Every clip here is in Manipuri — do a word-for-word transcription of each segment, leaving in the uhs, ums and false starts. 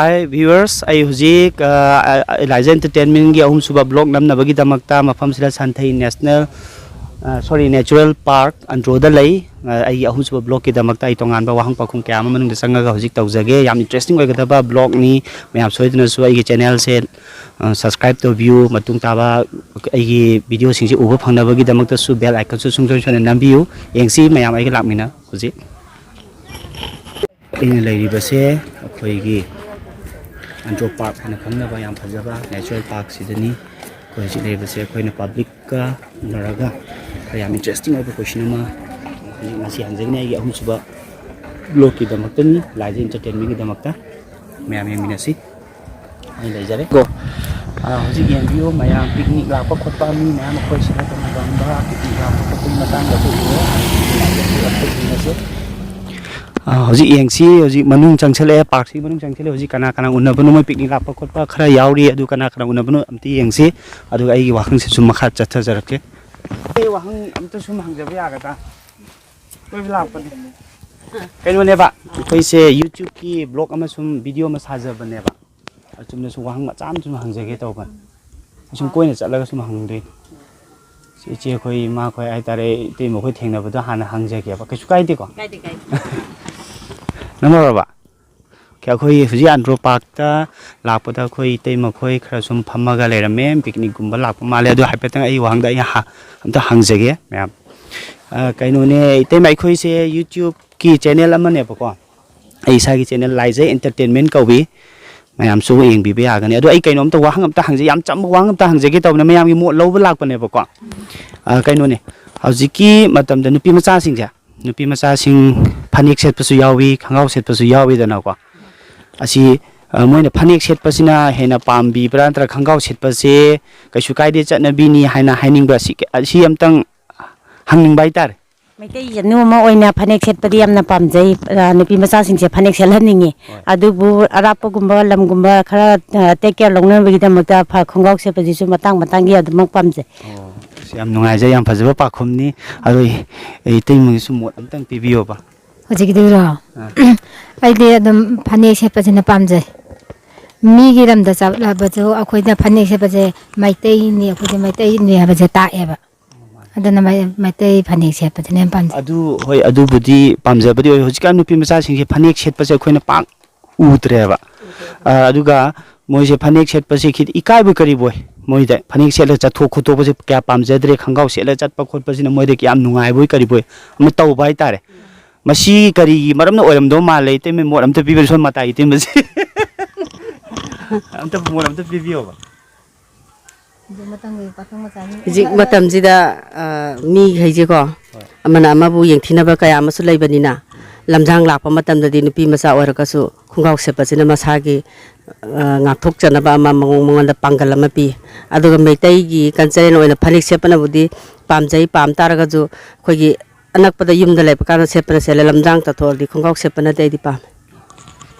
Hi viewers, ꯑꯩ ꯍꯧꯖꯤꯛ ꯑꯦꯂꯥꯏꯖꯥ ꯑꯦꯟꯇꯔꯇꯦꯟꯃꯦꯟꯒꯤ ꯑꯍꯨꯝꯁꯨꯕ ꯕ꯭ꯂꯣꯛ ꯅꯝꯅꯕꯒꯤꯗꯃꯛꯇ ꯃꯐꯝꯁꯤꯗ ꯁꯟꯊꯩ ꯅꯦꯁꯅꯦꯜ, ꯁꯣꯔꯤ, ꯅꯦꯆꯔꯦꯜ ꯄꯥꯔꯛ ꯑꯟꯗ꯭ꯔꯣꯗ ꯂꯩ꯫ ꯑꯩꯒꯤ ꯑꯍꯨꯝꯁꯨꯕ ꯕ꯭ꯂꯣꯛꯀꯤꯗꯃꯛꯇ ꯑꯩ ꯇꯣꯉꯥꯟꯕ ꯋꯥꯍꯪ ꯄꯥꯎꯈꯨꯝ ꯀꯌꯥ ꯑꯃ ꯃꯅꯨꯡꯗ ꯆꯪꯉꯒ ꯍꯧꯖꯤꯛ ꯇꯧꯖꯒꯦ꯫ ꯌꯥꯝ ꯏꯟꯇꯔꯦꯁꯇꯤꯡ ꯑꯣꯏꯒꯗꯕ ꯕ꯭ꯂꯣꯛꯅꯤ꯫ ꯃꯌꯥꯝ ꯁꯣꯏꯗꯅꯁꯨ ꯑꯩꯒꯤ ꯆꯦꯅꯦꯜꯁꯦ ꯁꯕꯁꯀ꯭ꯔꯥꯏꯕ ꯇꯧꯕꯤꯌꯨ꯫ ꯃꯇꯨꯡ ꯇꯥꯕ ꯑꯩꯒꯤ ꯚꯤꯗꯤꯑꯣꯁꯤꯡꯁꯦ ꯎꯕ ꯐꯪꯅꯕꯒꯤꯗꯃꯛꯇꯁꯨ ꯕꯦꯜ ꯑꯥꯏꯀꯟꯁꯨ ꯁꯨꯡꯁꯣꯏ ꯁꯣꯏꯗꯅ ꯅꯝꯕꯤꯌꯨ꯫ ꯌꯦꯡꯁꯤ ꯃꯌꯥꯝ ꯑꯩꯒ ꯂꯥꯛꯃꯤꯟꯅ ꯍꯧꯖꯤꯛ꯫ ꯑꯩꯅ ꯂꯩꯔꯤꯕꯁꯦ ꯑꯩꯈꯣꯏꯒꯤ ꯑꯟꯗ꯭ꯔꯣ ꯄꯥꯔꯛ ꯍꯥꯏꯅ ꯈꯪꯅꯕ ꯌꯥꯝ ꯐꯖꯕ ꯅꯦꯆꯔꯦꯜ ꯄꯥꯔꯛꯁꯤꯗꯅꯤ꯫ ꯑꯩꯈꯣꯏ ꯍꯧꯖꯤꯛ ꯂꯩꯔꯤꯕꯁꯦ ꯑꯩꯈꯣꯏꯅ ꯄꯕ꯭ꯂꯤꯛꯀ ꯎꯅꯔꯒ ꯈꯔ ꯌꯥꯝ ꯏꯟꯇꯔꯦꯁꯇꯤꯡ ꯑꯣꯏꯕ ꯀꯣꯏꯁꯟ ꯑꯃ ꯉꯁꯤ ꯍꯪꯖꯒꯅꯤ ꯑꯩꯒꯤ ꯑꯍꯨꯝꯁꯨꯕ ꯕ꯭ꯂꯣꯛꯀꯤꯗꯃꯛꯇꯅꯤ, ꯂꯥꯏꯖꯥ ꯑꯦꯟꯇꯔꯇꯦꯟꯃꯦꯟꯒꯤꯗꯃꯛꯇ꯫ ꯃꯌꯥꯝ ꯌꯦꯡꯃꯤꯟꯅꯁꯤ꯫ ꯑꯩ ꯂꯩꯖꯔꯦ꯫ ꯀꯣ, ꯑꯥ, ꯍꯧꯖꯤꯛ ꯌꯦꯡꯕꯤꯌꯨ ꯃꯌꯥꯝ, ꯄꯤꯛꯅꯤꯛ ꯂꯥꯛꯄ ꯈꯣꯠꯄ ꯃꯤ ꯃꯌꯥꯝ ꯑꯩꯈꯣꯏ ꯁꯤꯗ ꯇꯧꯅꯕ ꯄꯤꯛꯅꯤꯛ ꯂꯥꯛꯄ ꯈꯣꯠꯄꯒꯤ ꯃꯇꯥꯡꯗ ꯑꯩꯈꯣꯏ ꯎꯔꯦ꯫ ꯑꯥ, ꯍꯧꯖꯤꯛ ꯌꯦꯡꯁꯤ, ꯍꯧꯖꯤꯛ ꯃꯅꯨꯡ ꯆꯪꯁꯤꯜꯂꯛꯑꯦ, ꯄꯥꯔꯛꯁꯤ ꯃꯅꯨꯡ ꯆꯪꯁꯤꯜꯂꯛꯑꯦ꯫ ꯍꯧꯖꯤꯛ ꯀꯅꯥ ꯀꯅꯥ ꯎꯅꯕꯅꯣ, ꯃꯣꯏ ꯄꯤꯛꯅꯤꯛ ꯂꯥꯛꯄ ꯈꯣꯠꯄ ꯈꯔ ꯌꯥꯎꯔꯤ, ꯑꯗꯨ ꯀꯅꯥ ꯀꯅꯥ ꯎꯅꯕꯅꯣ ꯑꯝꯇ ꯌꯦꯡꯁꯤ, ꯑꯗꯨꯒ ꯑꯩꯒꯤ ꯋꯥꯍꯪꯁꯤꯁꯨ ꯃꯈꯥ ꯆꯠꯊꯖꯔꯛꯀꯦ꯫ ꯑꯩ ꯋꯥꯍꯪ ꯑꯝꯇ ꯁꯨꯝ ꯍꯪꯖꯕ ꯌꯥꯒꯗ꯭ꯔꯥ? ꯀꯣꯏꯕ ꯂꯥꯛꯄꯅꯦ꯫ ꯀꯩꯅꯣꯅꯦꯕ, ꯑꯩꯈꯣꯏꯁꯦ YouTube-ꯀꯤ ꯕ꯭ꯂꯣꯛ ꯑꯃ ꯁꯨꯝ ꯚꯤꯗꯤꯑꯣ ꯑꯃ ꯁꯥꯖꯕꯅꯦꯕ꯫ ꯑꯆꯨꯝꯅ ꯁꯨꯝ ꯋꯥꯍꯪ ꯃꯆꯥ ꯑꯃ ꯁꯨꯝ ꯍꯪꯖꯒꯦ ꯇꯧꯕ꯫ ꯁꯨꯝ ꯀꯣꯏꯅ ꯆꯠꯂꯒ ꯁꯨꯝ ꯍꯪꯗꯣꯏ꯫ ꯏꯆꯦ, ꯏꯆꯦ ꯑꯩꯈꯣꯏ, ꯏꯃꯥ ꯑꯩꯈꯣꯏ ꯍꯥꯏꯇꯥꯔꯦ, ꯏꯇꯩꯃ ꯑꯩꯈꯣꯏ ꯊꯦꯡꯅꯕꯗ ꯍꯥꯟꯅ ꯍꯪꯖꯒꯦꯕ꯫ ꯀꯩꯁꯨ ꯀꯥꯏꯗꯦꯀꯣ? ꯀꯥꯏꯗꯦ, ꯀꯥꯏꯗꯦ꯫ ꯅꯪ ꯂꯧꯔꯕ? ꯑꯣꯀꯦ, ꯑꯩꯈꯣꯏ ꯍꯧꯖꯤꯛ ꯑꯟꯗ꯭ꯔꯣ ꯄꯥꯔꯛꯇ ꯂꯥꯛꯄꯗ ꯑꯩꯈꯣꯏ ꯏꯇꯩꯃ ꯈꯣꯏ ꯈꯔ ꯁꯨꯝ ꯐꯝꯃꯒ ꯂꯩꯔꯝꯃꯦ, ꯄꯤꯛꯅꯤꯛꯀꯨꯝꯕ ꯂꯥꯛꯄ ꯃꯥꯜꯂꯦ꯫ ꯑꯗꯨ ꯍꯥꯏꯐꯦꯠꯇꯪ ꯑꯩ ꯋꯥꯍꯪꯗ ꯑꯩ ꯍ-, ꯑꯝꯇ ꯍꯪꯖꯒꯦ ꯃꯌꯥꯝ꯫ ꯑ, ꯀꯩꯅꯣꯅꯦ, ꯏꯇꯩꯃ, ꯑꯩꯈꯣꯏꯁꯦ YouTube-ꯀꯤ ꯆꯦꯅꯦꯜ ꯑꯃꯅꯦꯕꯀꯣ, ꯑꯩ ꯏꯁꯥꯒꯤ ꯆꯦꯅꯦꯜ ꯂꯥꯏꯖꯩ ꯑꯦꯟꯇꯔꯇꯦꯟꯃꯦꯟ ꯀꯧꯏ, ꯃꯌꯥꯝꯁꯨ ꯌꯦꯡꯕꯤꯕ ꯌꯥꯒꯅꯤ꯫ ꯑꯗꯣ ꯑꯩ ꯀꯩꯅꯣꯝꯇ ꯋꯥꯍꯪ ꯑꯝꯇ ꯍꯪꯖꯩ, ꯌꯥꯝ ꯆꯝꯕ ꯋꯥꯍꯪ ꯑꯝꯇ ꯍꯪꯖꯒꯦ ꯇꯧꯕꯅꯦ, ꯃꯌꯥꯝꯒꯤ ꯃꯣꯠ ꯂꯧꯕ ꯂꯥꯛꯄꯅꯦꯕꯀꯣ꯫ ꯑ, ꯀꯩꯅꯣꯅꯦ, ꯍꯧꯖꯤꯛꯀꯤ ꯃꯇꯝꯗ ꯅꯨꯄꯤ ꯃꯆꯥꯁꯤꯡꯁꯦ, ꯅꯨꯄꯤ ꯃꯆꯥꯁꯤꯡ ꯐꯅꯦꯛ ꯁꯦꯠꯄꯁꯨ ꯌꯥꯎꯏ, ꯈꯣꯡꯒ꯭ꯔꯥꯎ ꯁꯦꯠꯄꯁꯨ ꯌꯥꯎꯏꯗꯅꯀꯣ꯫ ꯑꯁꯤ, ꯑ, ꯃꯣꯏꯅ ꯐꯅꯦꯛ ꯁꯦꯠꯄꯁꯤꯅ ꯍꯦꯟꯅ ꯄꯥꯝꯕꯤꯕ꯭ꯔꯥ, ꯅꯠꯇ꯭ꯔꯒ ꯈꯣꯡꯒ꯭ꯔꯥꯎ ꯁꯦꯠꯄꯁꯦ ꯀꯩꯁꯨ ꯀꯥꯏꯗꯦ, ꯆꯠꯅꯕꯤꯅꯤ ꯍꯥꯏꯅ ꯍꯥꯏꯅꯤꯡꯕ꯭ꯔꯥ? ꯁꯤ, ꯑꯁꯤ ꯑꯝꯇꯪ ꯍꯪꯅꯤꯡꯕ ꯍꯥꯏꯇꯥꯔꯦ꯫ ꯃꯩꯇꯩ ꯏꯆꯤꯟ ꯏꯅꯥꯎ ꯑꯃ ꯑꯣꯏꯅ ꯐꯅꯦꯛ ꯁꯦꯠꯄꯗꯤ ꯌꯥꯝꯅ ꯄꯥꯝꯖꯩ꯫ ꯑ, ꯅꯨꯄꯤ ꯃꯆꯥꯁꯤꯡꯁꯦ ꯐꯅꯦꯛ ꯁꯦꯠꯍꯟꯅꯤꯡꯉꯤ꯫ ꯍꯣꯏ꯫ ꯑꯗꯨꯕꯨ ꯑꯔꯥꯞꯄꯒꯨꯝꯕ ꯂꯝꯒꯨꯝꯕ ꯈꯔ, ꯑ, take care ꯂꯧꯅꯕꯒꯤꯗꯃꯛꯇ ꯐ-, ꯈꯣꯡꯒ꯭ꯔꯥꯎ ꯁꯦꯠꯄꯁꯤꯁꯨ ꯃꯇꯥꯡ ꯃꯇꯥꯡꯒꯤ ꯑꯗꯨꯃꯛ ꯄꯥꯝꯖꯩ꯫ ꯑꯣ, ꯑꯁ, ꯌꯥꯝ ꯅꯨꯡꯉꯥꯏꯖꯩ, ꯌꯥꯝ ꯐꯖꯕ ꯄꯥꯎꯈꯨꯝꯅꯤ꯫ ꯑꯗꯣ ꯏ-, ꯏꯇꯩꯃꯒꯤꯁꯨ ꯃꯣꯠ ꯑꯝꯇꯪ ꯄꯤꯕꯤꯌꯣꯕ꯫ ꯍꯧꯖꯤꯛꯀꯤꯗꯨꯔꯣ? ꯑꯥ꯫ ꯑꯩꯗꯤ ꯑꯗꯨꯝ ꯐꯅꯦꯛ ꯁꯦꯠꯄꯁꯤꯅ ꯄꯥꯝꯖꯩ꯫ ꯃꯤꯒꯤ ꯂꯝꯗ ꯆꯠꯂꯕꯁꯨ ꯑꯩꯈꯣꯏꯅ ꯐꯅꯦꯛ ꯁꯦꯠꯄꯁꯦ ꯃꯩꯇꯩꯅꯤ, ꯑꯩꯈꯣꯏꯁꯦ ꯃꯩꯇꯩꯅꯤ ꯍꯥꯏꯕꯁꯦ ꯇꯥꯛꯑꯦꯕ꯫ ꯑꯗꯨꯅ ꯃꯩ-, ꯃꯩꯇꯩ ꯐꯅꯦꯛ ꯁꯦꯠꯄꯗꯨꯅ ꯌꯥꯝ ꯄꯥꯝꯖꯩ꯫ ꯑꯗꯨ ꯍꯣꯏ, ꯑꯗꯨꯕꯨꯗꯤ ꯄꯥꯝꯖꯕꯗꯤ ꯑꯣꯏ꯫ ꯍꯧꯖꯤꯛꯀꯥꯟ ꯅꯨꯄꯤ ꯃꯆꯥꯁꯤꯡꯁꯦ ꯐꯅꯦꯛ ꯁꯦꯠꯄꯁꯦ ꯑꯩꯈꯣꯏꯅ ꯄꯥꯛ ꯎꯗ꯭ꯔꯦꯕ꯫ ꯑ, ꯑꯗꯨꯒ ꯃꯣꯏꯁꯦ ꯐꯅꯦꯛ ꯁꯦꯠꯄꯁꯦ ꯈꯤꯇ ꯏꯀꯥꯏꯕꯣꯏ ꯀꯔꯤꯕꯣꯏ, ꯃꯣꯏꯗ ꯐꯅꯦꯛ ꯁꯦꯠꯂꯒ ꯆꯠꯊꯣꯛ ꯈꯣꯠꯇꯣꯛꯄꯁꯦ ꯀꯌꯥ ꯄꯥꯝꯖꯗ꯭ꯔꯦ꯫ ꯈꯣꯡꯒ꯭ꯔꯥꯎ ꯁꯦꯠꯂꯒ ꯆꯠꯄ ꯈꯣꯠꯄꯁꯤꯅ ꯃꯣꯏꯗ ꯌꯥꯝ ꯅꯨꯡꯉꯥꯏꯕꯣꯏ ꯀꯔꯤꯕꯣꯏ ꯑꯃ ꯇꯧꯕ ꯍꯥꯏꯇꯥꯔꯦ꯫ ꯃꯁꯤ ꯀꯔꯤꯒꯤ ꯃꯔꯝꯅ ꯑꯣꯏꯔꯝꯗꯧ ꯃꯥꯜꯂꯦ? ꯏꯇꯩꯃ, ꯃꯣꯠ ꯑꯝꯇ ꯄꯤꯕꯤꯌꯨ, ꯁꯣꯝ ꯃꯇꯥꯏ ꯏꯇꯩꯃꯁꯦ꯫ ꯑꯝꯇ ꯃꯣꯠ ꯑꯝꯇ ꯄꯤꯕꯤꯌꯣꯕ꯫ ꯍꯧꯖꯤꯛ ꯃꯇꯝꯒꯤ ꯄꯥꯈꯪ ꯃꯆꯥꯅꯤ꯫ ꯍꯧꯖꯤꯛ ꯃꯇꯝꯁꯤꯗ, ꯑ, ꯃꯤꯈꯩꯁꯦꯀꯣ, ꯍꯣꯏ꯫ ꯑꯃꯅ ꯑꯃꯕꯨ ꯌꯦꯡꯊꯤꯅꯕ ꯀꯌꯥ ꯑꯃꯁꯨ ꯂꯩꯕꯅꯤꯅ, ꯂꯝꯖꯥꯡ ꯂꯥꯛꯄ ꯃꯇꯝꯗꯗꯤ ꯅꯨꯄꯤ ꯃꯆꯥ ꯑꯣꯏꯔꯒꯁꯨ ꯈꯣꯡꯒ꯭ꯔꯥꯎ ꯁꯦꯠꯄꯁꯤꯅ ꯃꯁꯥꯒꯤ, ꯑ, ꯉꯥꯛꯊꯣꯛꯆꯅꯕ ꯑꯃ, ꯃꯉꯣꯟ-, ꯃꯉꯣꯟꯗ ꯄꯥꯡꯒꯜ ꯑꯃ ꯄꯤ꯫ ꯑꯗꯨꯒ ꯃꯩꯇꯩꯒꯤ cultural ꯑꯣꯏꯅ ꯐꯅꯦꯛ ꯁꯦꯠꯄꯅꯕꯨꯗꯤ ꯄꯥꯝꯖꯩ, ꯄꯥꯝ ꯇꯥꯔꯒꯁꯨ ꯑꯩꯈꯣꯏꯒꯤ ꯑꯅꯛꯄꯗ ꯌꯨꯝꯗ ꯂꯩꯕ ꯀꯥꯟꯗ ꯁꯦꯠꯄꯅ ꯁꯦꯠꯂꯦ, ꯂꯝꯖꯥꯡ ꯆꯠꯊꯣꯛꯑꯗꯤ ꯈꯣꯡꯒ꯭ꯔꯥꯎ ꯁꯦꯠꯄꯅꯗꯤ ꯑꯩꯗꯤ ꯄꯥꯝꯃꯦ꯫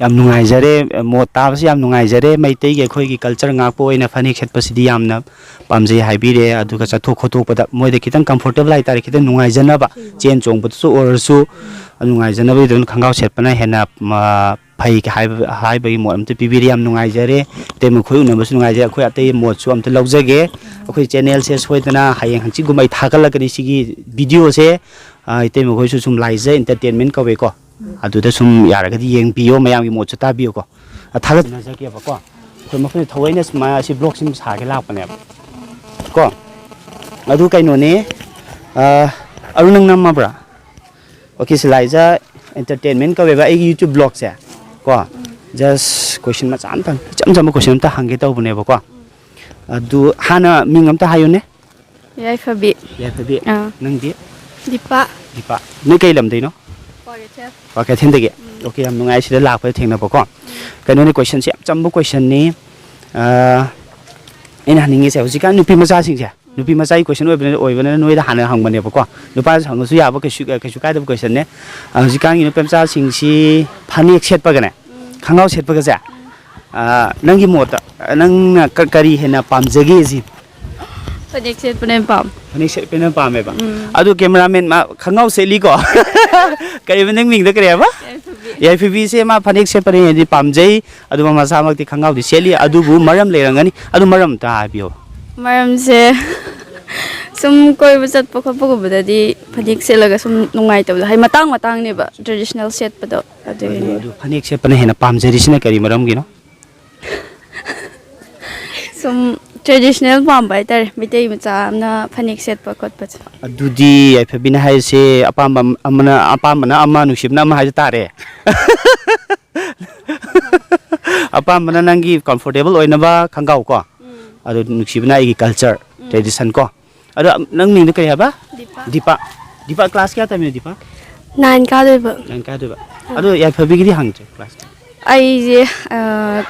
ꯌꯥꯝ ꯅꯨꯡꯉꯥꯏꯖꯔꯦ, ꯃꯣꯠ ꯇꯥꯕꯁꯤ ꯌꯥꯝ ꯅꯨꯡꯉꯥꯏꯖꯔꯦ꯫ ꯃꯩꯇꯩꯒꯤ ꯑꯩꯈꯣꯏꯒꯤ culture ꯉꯥꯛꯄ ꯑꯣꯏꯅ ꯐꯅꯦꯛ ꯁꯦꯠꯄꯁꯤꯗꯤ ꯌꯥꯝꯅ ꯄꯥꯝꯖꯩ ꯍꯥꯏꯕꯤꯔꯦ꯫ ꯑꯗꯨꯒ ꯆꯠꯊꯣꯛ ꯈꯣꯠꯇꯣꯛꯄꯗ ꯃꯣꯏꯗ ꯈꯤꯇꯪ comfortable ꯍꯥꯏꯇꯥꯔꯦ, ꯈꯤꯇꯪ ꯅꯨꯡꯉꯥꯏꯖꯅꯕ, ꯆꯦꯟ ꯆꯣꯡꯕꯗꯁꯨ ꯑꯣꯏꯔꯁꯨ ꯅꯨꯡꯉꯥꯏꯖꯅꯕꯒꯤꯗꯃꯛ ꯈꯣꯡꯒ꯭ꯔꯥꯎ ꯁꯦꯠꯄꯅ ꯍꯦꯟꯅ, ꯃ, ꯐꯩ ꯍꯥꯏꯕ, ꯍꯥꯏꯕꯒꯤ ꯃꯣꯠ ꯑꯝꯇ ꯄꯤꯕꯤꯔꯦ꯫ ꯌꯥꯝ ꯅꯨꯡꯉꯥꯏꯖꯔꯦ꯫ ꯑꯇꯩ ꯃꯈꯣꯏ ꯎꯅꯕꯁꯨ ꯅꯨꯡꯉꯥꯏꯖꯔꯦ꯫ ꯑꯩꯈꯣꯏ ꯑꯇꯩ ꯃꯣꯠꯁꯨ ꯑꯝꯇ ꯂꯧꯖꯒꯦ꯫ ꯑꯩꯈꯣꯏ channelꯁꯦ ꯁꯣꯏꯗꯅ ꯍꯌꯦꯡ ꯍꯪꯆꯤꯠꯀꯨꯝꯕ ꯑꯩ ꯊꯥꯒꯠꯂꯛꯀꯅꯤ ꯁꯤꯒꯤ videoꯁꯦ꯫ ꯑ, ꯏꯇꯩꯃ ꯈꯣꯏꯁꯨ ꯁꯨꯝ ꯂꯥꯏꯖ Entertainment ꯀꯧꯋꯦꯀꯣ꯫ ꯑꯗꯨꯗ ꯁꯨꯝ ꯌꯥꯔꯒꯗꯤ ꯌꯦꯡꯕꯤꯌꯣ, ꯃꯌꯥꯝꯒꯤ ꯃꯣꯠꯁꯨ ꯇꯥꯕꯤꯌꯨꯀꯣ꯫ ꯑ, ꯊꯥꯒꯠꯆꯅꯖꯒꯦꯕꯀꯣ꯫ ꯑꯩꯈꯣꯏ ꯃꯐꯝꯗ ꯊꯑꯣꯏꯅ ꯁꯨꯃꯥꯏꯅ ꯁꯤ vlog ꯁꯤꯃ ꯁꯥꯒꯦ ꯂꯥꯛꯄꯅꯦꯕ ꯀꯣ꯫ ꯑꯗꯨ ꯀꯩꯅꯣꯅꯦ, ꯑ, ꯑꯔꯨ, ꯅꯪ ꯅꯝꯃꯕ꯭ꯔꯥ? OK, ꯁꯤ ꯂꯥꯏꯖ Entertainment ꯀꯧꯋꯦꯕ ꯑꯩꯒꯤ YouTube vlogꯁꯦ ꯀꯣ꯫ Just question ꯃꯆꯥ ꯑꯝꯇꯪ, ꯏꯆꯝ ꯆꯝꯕ question ꯑꯝꯇ ꯍꯪꯒꯦ ꯇꯧꯕꯅꯦꯕꯀꯣ꯫ ꯑꯗꯨ ꯍꯥꯟꯅ ꯃꯤꯡ ꯑꯝꯇ ꯍꯥꯏꯌꯨꯅꯦ꯫ ꯌꯥꯏꯐꯕꯤ꯫ ꯌꯥꯏꯐꯕꯤ꯫ ꯑꯥ꯫ ꯅꯪꯗꯤ? ꯗꯤꯄꯥ꯫ ꯗꯤꯄꯥ꯫ ꯅꯣꯏ ꯀꯩ ꯂꯝꯗꯩꯅꯣ? ꯀ꯭ꯋꯥꯀꯩꯊꯦꯜ꯫ ꯀ꯭ꯋꯥꯀꯩꯊꯦꯜꯗꯒꯤ? ꯎꯝ꯫ OK, ꯌꯥꯝ ꯅꯨꯡꯉꯥꯏ ꯁꯤꯗ ꯂꯥꯛꯄꯗ ꯊꯦꯡꯅꯕꯀꯣ꯫ ꯎꯝ꯫ ꯀꯩꯅꯣꯅꯦ, questionꯁꯦ ꯌꯥꯝ ꯆꯝꯕ questionꯅꯤ꯫ ꯑꯥ, ꯑꯩꯅ ꯍꯪꯅꯤꯡꯉꯤꯁꯦ, ꯍꯧꯖꯤꯛꯀꯥꯟ ꯅꯨꯄꯤ ꯃꯆꯥꯁꯤꯡꯁꯦ, ꯎꯝ꯫ ꯅꯨꯄꯤ ꯃꯆꯥꯒꯤ question ꯑꯣꯏꯕꯅꯤꯅ, ꯑꯣꯏꯕꯅꯤꯅ ꯅꯣꯏꯗ ꯍꯥꯟꯅ ꯍꯪꯕꯅꯦꯕꯀꯣ꯫ ꯅꯨꯄꯥꯁꯨ ꯍꯪꯉꯁꯨ ꯌꯥꯕ, ꯀꯩꯁꯨ, ꯀꯩꯁꯨ ꯀꯥꯏꯗꯕ questionꯅꯦ꯫ ꯑꯥ, ꯍꯧꯖꯤꯛꯀꯥꯟꯒꯤ ꯅꯨꯄꯤ ꯃꯆꯥꯁꯤꯡꯁꯤ ꯐꯅꯦꯛ ꯁꯦꯠꯄꯒꯅꯦ, ꯎꯝ꯫ ꯈꯣꯡꯒ꯭ꯔꯥꯎ ꯁꯦꯠꯄꯒꯁꯦ, ꯎꯝ꯫ ꯑꯥ, ꯅꯪꯒꯤ ꯃꯣꯠꯇ, ꯑꯥ, ꯅꯪꯅ ꯀ-, ꯀꯔꯤ ꯍꯦꯟꯅ ꯄꯥꯝꯖꯒꯦ ꯁꯤ? ꯐꯅꯦꯛ ꯁꯦꯠꯄꯅ ꯍꯦꯟꯅ ꯄꯥꯝꯃꯦ꯫ ꯐꯅꯦꯛ ꯁꯦꯠꯄꯅ ꯄꯥꯝꯃꯦꯕ? ꯎꯝ꯫ ꯑꯗꯨ cameraman ꯃꯥ ꯈꯣꯡꯒ꯭ꯔꯥꯎ ꯁꯦꯠꯂꯤꯀꯣ? ꯀꯔꯤꯕ ꯅꯪ ꯃꯤꯡꯗꯣ ꯀꯔꯤ ꯍꯥꯏꯕ? ꯌꯥꯏꯐꯕꯤ꯫ ꯌꯥꯏꯐꯕꯤꯁꯦ ꯃꯥ ꯐꯅꯦꯛ ꯁꯦꯠꯄꯅ ꯍꯦꯟꯅꯗꯤ ꯄꯥꯝꯖꯩ, ꯑꯗꯨꯒ ꯃꯁꯥꯃꯛꯇꯤ ꯈꯪꯒꯥꯎꯗꯤ ꯁꯦꯠꯂꯤ, ꯑꯗꯨꯕꯨ ꯃꯔꯝ ꯂꯩꯔꯝꯒꯅꯤ, ꯑꯗꯨ ꯃꯔꯝ ꯑꯝꯇ ꯍꯥꯏꯕꯤꯌꯣ꯫ ꯃꯔꯝꯁꯦ ꯁꯨꯝ ꯀꯣꯏꯕ ꯆꯠꯄ ꯈꯣꯠꯄꯒꯨꯝꯕꯗꯗꯤ ꯐꯅꯦꯛ ꯁꯦꯠꯂꯒ ꯁꯨꯝ ꯅꯨꯡꯉꯥꯏꯇꯕꯗꯣ, ꯍꯥꯏꯗꯤ ꯃꯇꯥꯡ ꯃꯇꯥꯡꯅꯦꯕ ꯇ꯭ꯔꯦꯗꯤꯁꯅꯦꯜ ꯁꯦꯠꯄꯗꯣ꯫ ꯑꯗꯨꯒꯤꯅꯦ꯫ ꯑꯗꯨ ꯐꯅꯦꯛ ꯁꯦꯠꯄꯅ ꯍꯦꯟꯅ ꯄꯥꯝꯖꯔꯤꯁꯤꯅ ꯀꯔꯤ ꯃꯔꯝꯒꯤꯅꯣ? ꯁꯨꯝ ꯇ꯭ꯔꯦꯗꯤꯁꯅꯦꯜ ꯄꯥꯝꯕ ꯍꯥꯏꯇꯥꯔꯦ, ꯃꯩꯇꯩ ꯃꯆꯥ ꯑꯃꯅ ꯐꯅꯦꯛ ꯁꯦꯠꯄ ꯈꯣꯠꯄꯁꯦ꯫ ꯑꯗꯨꯗꯤ ꯌꯥꯏꯐꯕꯤꯅ ꯍꯥꯏꯔꯤꯁꯦ ꯑꯄꯥꯝꯕ ꯑꯃꯅ, ꯑꯄꯥꯝꯕꯅ ꯑꯃ, ꯅꯨꯡꯁꯤꯕꯅ ꯑꯃ ꯍꯥꯏꯖ ꯇꯥꯔꯦ꯫ ꯑꯄꯥꯝꯕꯅ ꯅꯪꯒꯤ ꯀꯝꯐꯣꯔꯇꯦꯕꯜ ꯑꯣꯏꯅꯕ ꯈꯣꯡꯒ꯭ꯔꯥꯎ ꯀꯣ, ꯎꯝ꯫ ꯑꯗꯨ ꯅꯨꯡꯁꯤꯕꯅ ꯑꯩꯒꯤ ꯀꯜꯆꯔ, ꯎꯝ꯫ ꯇ꯭ꯔꯦꯗꯤꯁꯟ ꯀꯣ꯫ ꯑꯗꯣ ꯅꯪ ꯃꯤꯡꯗꯣ ꯀꯔꯤ ꯍꯥꯏꯕ? ꯗꯤꯄꯥ꯫ ꯗꯤꯄꯥ꯫ ꯗꯤꯄꯥ ꯀ꯭ꯂꯥꯁ ꯀꯌꯥ ꯇꯝꯃꯤꯅꯣ ꯗꯤꯄꯥ? ꯅꯥꯏꯟ ꯀꯥꯗꯣꯏꯕ꯫ ꯅꯥꯏꯟ ꯀꯥꯗꯣꯏꯕ꯫ ꯑꯥ꯫ ꯑꯗꯣ ꯌꯥꯏꯐꯕꯤꯒꯤꯗꯤ ꯍꯪꯗ꯭ꯔꯦ ꯀ꯭ꯂꯥꯁ ꯀꯌꯥ? ꯑꯩꯁꯦ, ꯑ,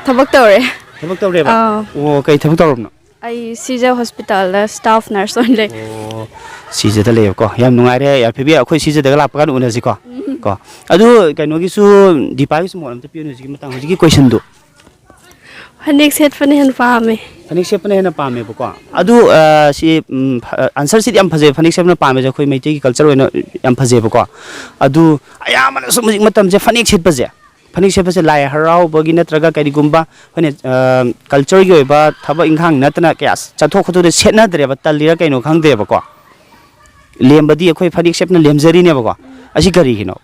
ꯊꯕꯛ ꯇꯧꯔꯦ꯫ ꯊꯕꯛ ꯇꯧꯔꯦꯕ? ꯑꯥ꯫ ꯑꯣ, ꯀꯩ ꯊꯕꯛ ꯇꯧꯔꯕꯅꯣ? ꯑꯩ ꯁꯤꯖ ꯍꯣꯁꯄꯤꯇꯥꯜꯗ ꯁ꯭ꯇꯥꯐ ꯅꯔꯁ ꯑꯣꯏꯅ ꯂꯩ꯫ ꯑꯣ, ꯁꯤꯖꯗ ꯂꯩꯌꯦꯕꯀꯣ꯫ ꯌꯥꯝ ꯅꯨꯡꯉꯥꯏꯔꯦ ꯌꯥꯏꯐꯕꯤ, ꯑꯩꯈꯣꯏ ꯁꯤꯖꯗꯒ ꯂꯥꯛꯄ ꯀꯥꯟꯗ ꯎꯅꯁꯤꯀꯣ꯫ ꯎꯝ꯫ ꯀꯣ꯫ ꯑꯗꯨ ꯀꯩꯅꯣꯒꯤꯁꯨ, ꯗꯤꯄꯥꯒꯤꯁꯨ ꯃꯣꯠ ꯑꯝꯇ ꯄꯤꯌꯨꯅꯦ ꯍꯧꯖꯤꯛꯀꯤ ꯃꯇꯥꯡ, ꯍꯧꯖꯤꯛꯀꯤ ꯀꯣꯏꯁꯟꯗꯣ꯫ ꯐꯅꯦꯛ ꯁꯦꯠꯄꯅ ꯍꯦꯟꯅ ꯄꯥꯝꯃꯦ꯫ ꯐꯅꯦꯛ ꯁꯦꯠꯄꯅ ꯍꯦꯟꯅ ꯄꯥꯝꯃꯦꯕꯀꯣ꯫ ꯑꯗꯨ, ꯑ, ꯁꯤ, ꯎꯝ, ꯐ-, ꯑ, ꯑꯟꯁꯔꯁꯤꯗꯤ ꯌꯥꯝ ꯐꯖꯩ, ꯐꯅꯦꯛ ꯁꯦꯠꯄꯅ ꯄꯥꯝꯃꯦꯁꯦ ꯑꯩꯈꯣꯏ ꯃꯩꯇꯩꯒꯤ ꯀꯜꯆꯔ ꯑꯣꯏꯅ ꯌꯥꯝ ꯐꯖꯩꯕꯀꯣ꯫ ꯑꯗꯨ ꯑꯌꯥꯝꯕꯅ ꯁꯨꯝ ꯍꯧꯖꯤꯛ ꯃꯇꯝꯁꯦ ꯐꯅꯦꯛ ꯁꯦꯠꯄꯁꯦ, ꯐꯅꯦꯛ ꯁꯦꯠꯄꯁꯦ ꯂꯥꯏ ꯍꯔꯥꯎꯕꯒꯤ ꯅꯠꯇ꯭ꯔꯒ ꯀꯔꯤꯒꯨꯝꯕ ꯑꯩꯈꯣꯏꯅ, ꯑ, ꯀꯜꯆꯔꯒꯤ ꯑꯣꯏꯕ ꯊꯕꯛ ꯏꯪꯈꯥꯡ ꯅꯠꯇꯅ ꯀꯌꯥ ꯆꯠꯊꯣꯛ ꯈꯣꯠꯇꯣꯛꯇ ꯁꯦꯠꯅꯗ꯭ꯔꯦꯕ, ꯇꯜꯂꯤꯔ ꯀꯩꯅꯣ ꯈꯪꯗꯦꯕꯀꯣ꯫ ꯂꯦꯝꯕꯗꯤ ꯑꯩꯈꯣꯏ ꯐꯅꯦꯛ ꯁꯦꯠꯄꯅ ꯂꯦꯝꯖꯔꯤꯅꯦꯕꯀꯣ꯫ ꯑꯁꯤ ꯀꯔꯤꯒꯤꯅꯣ?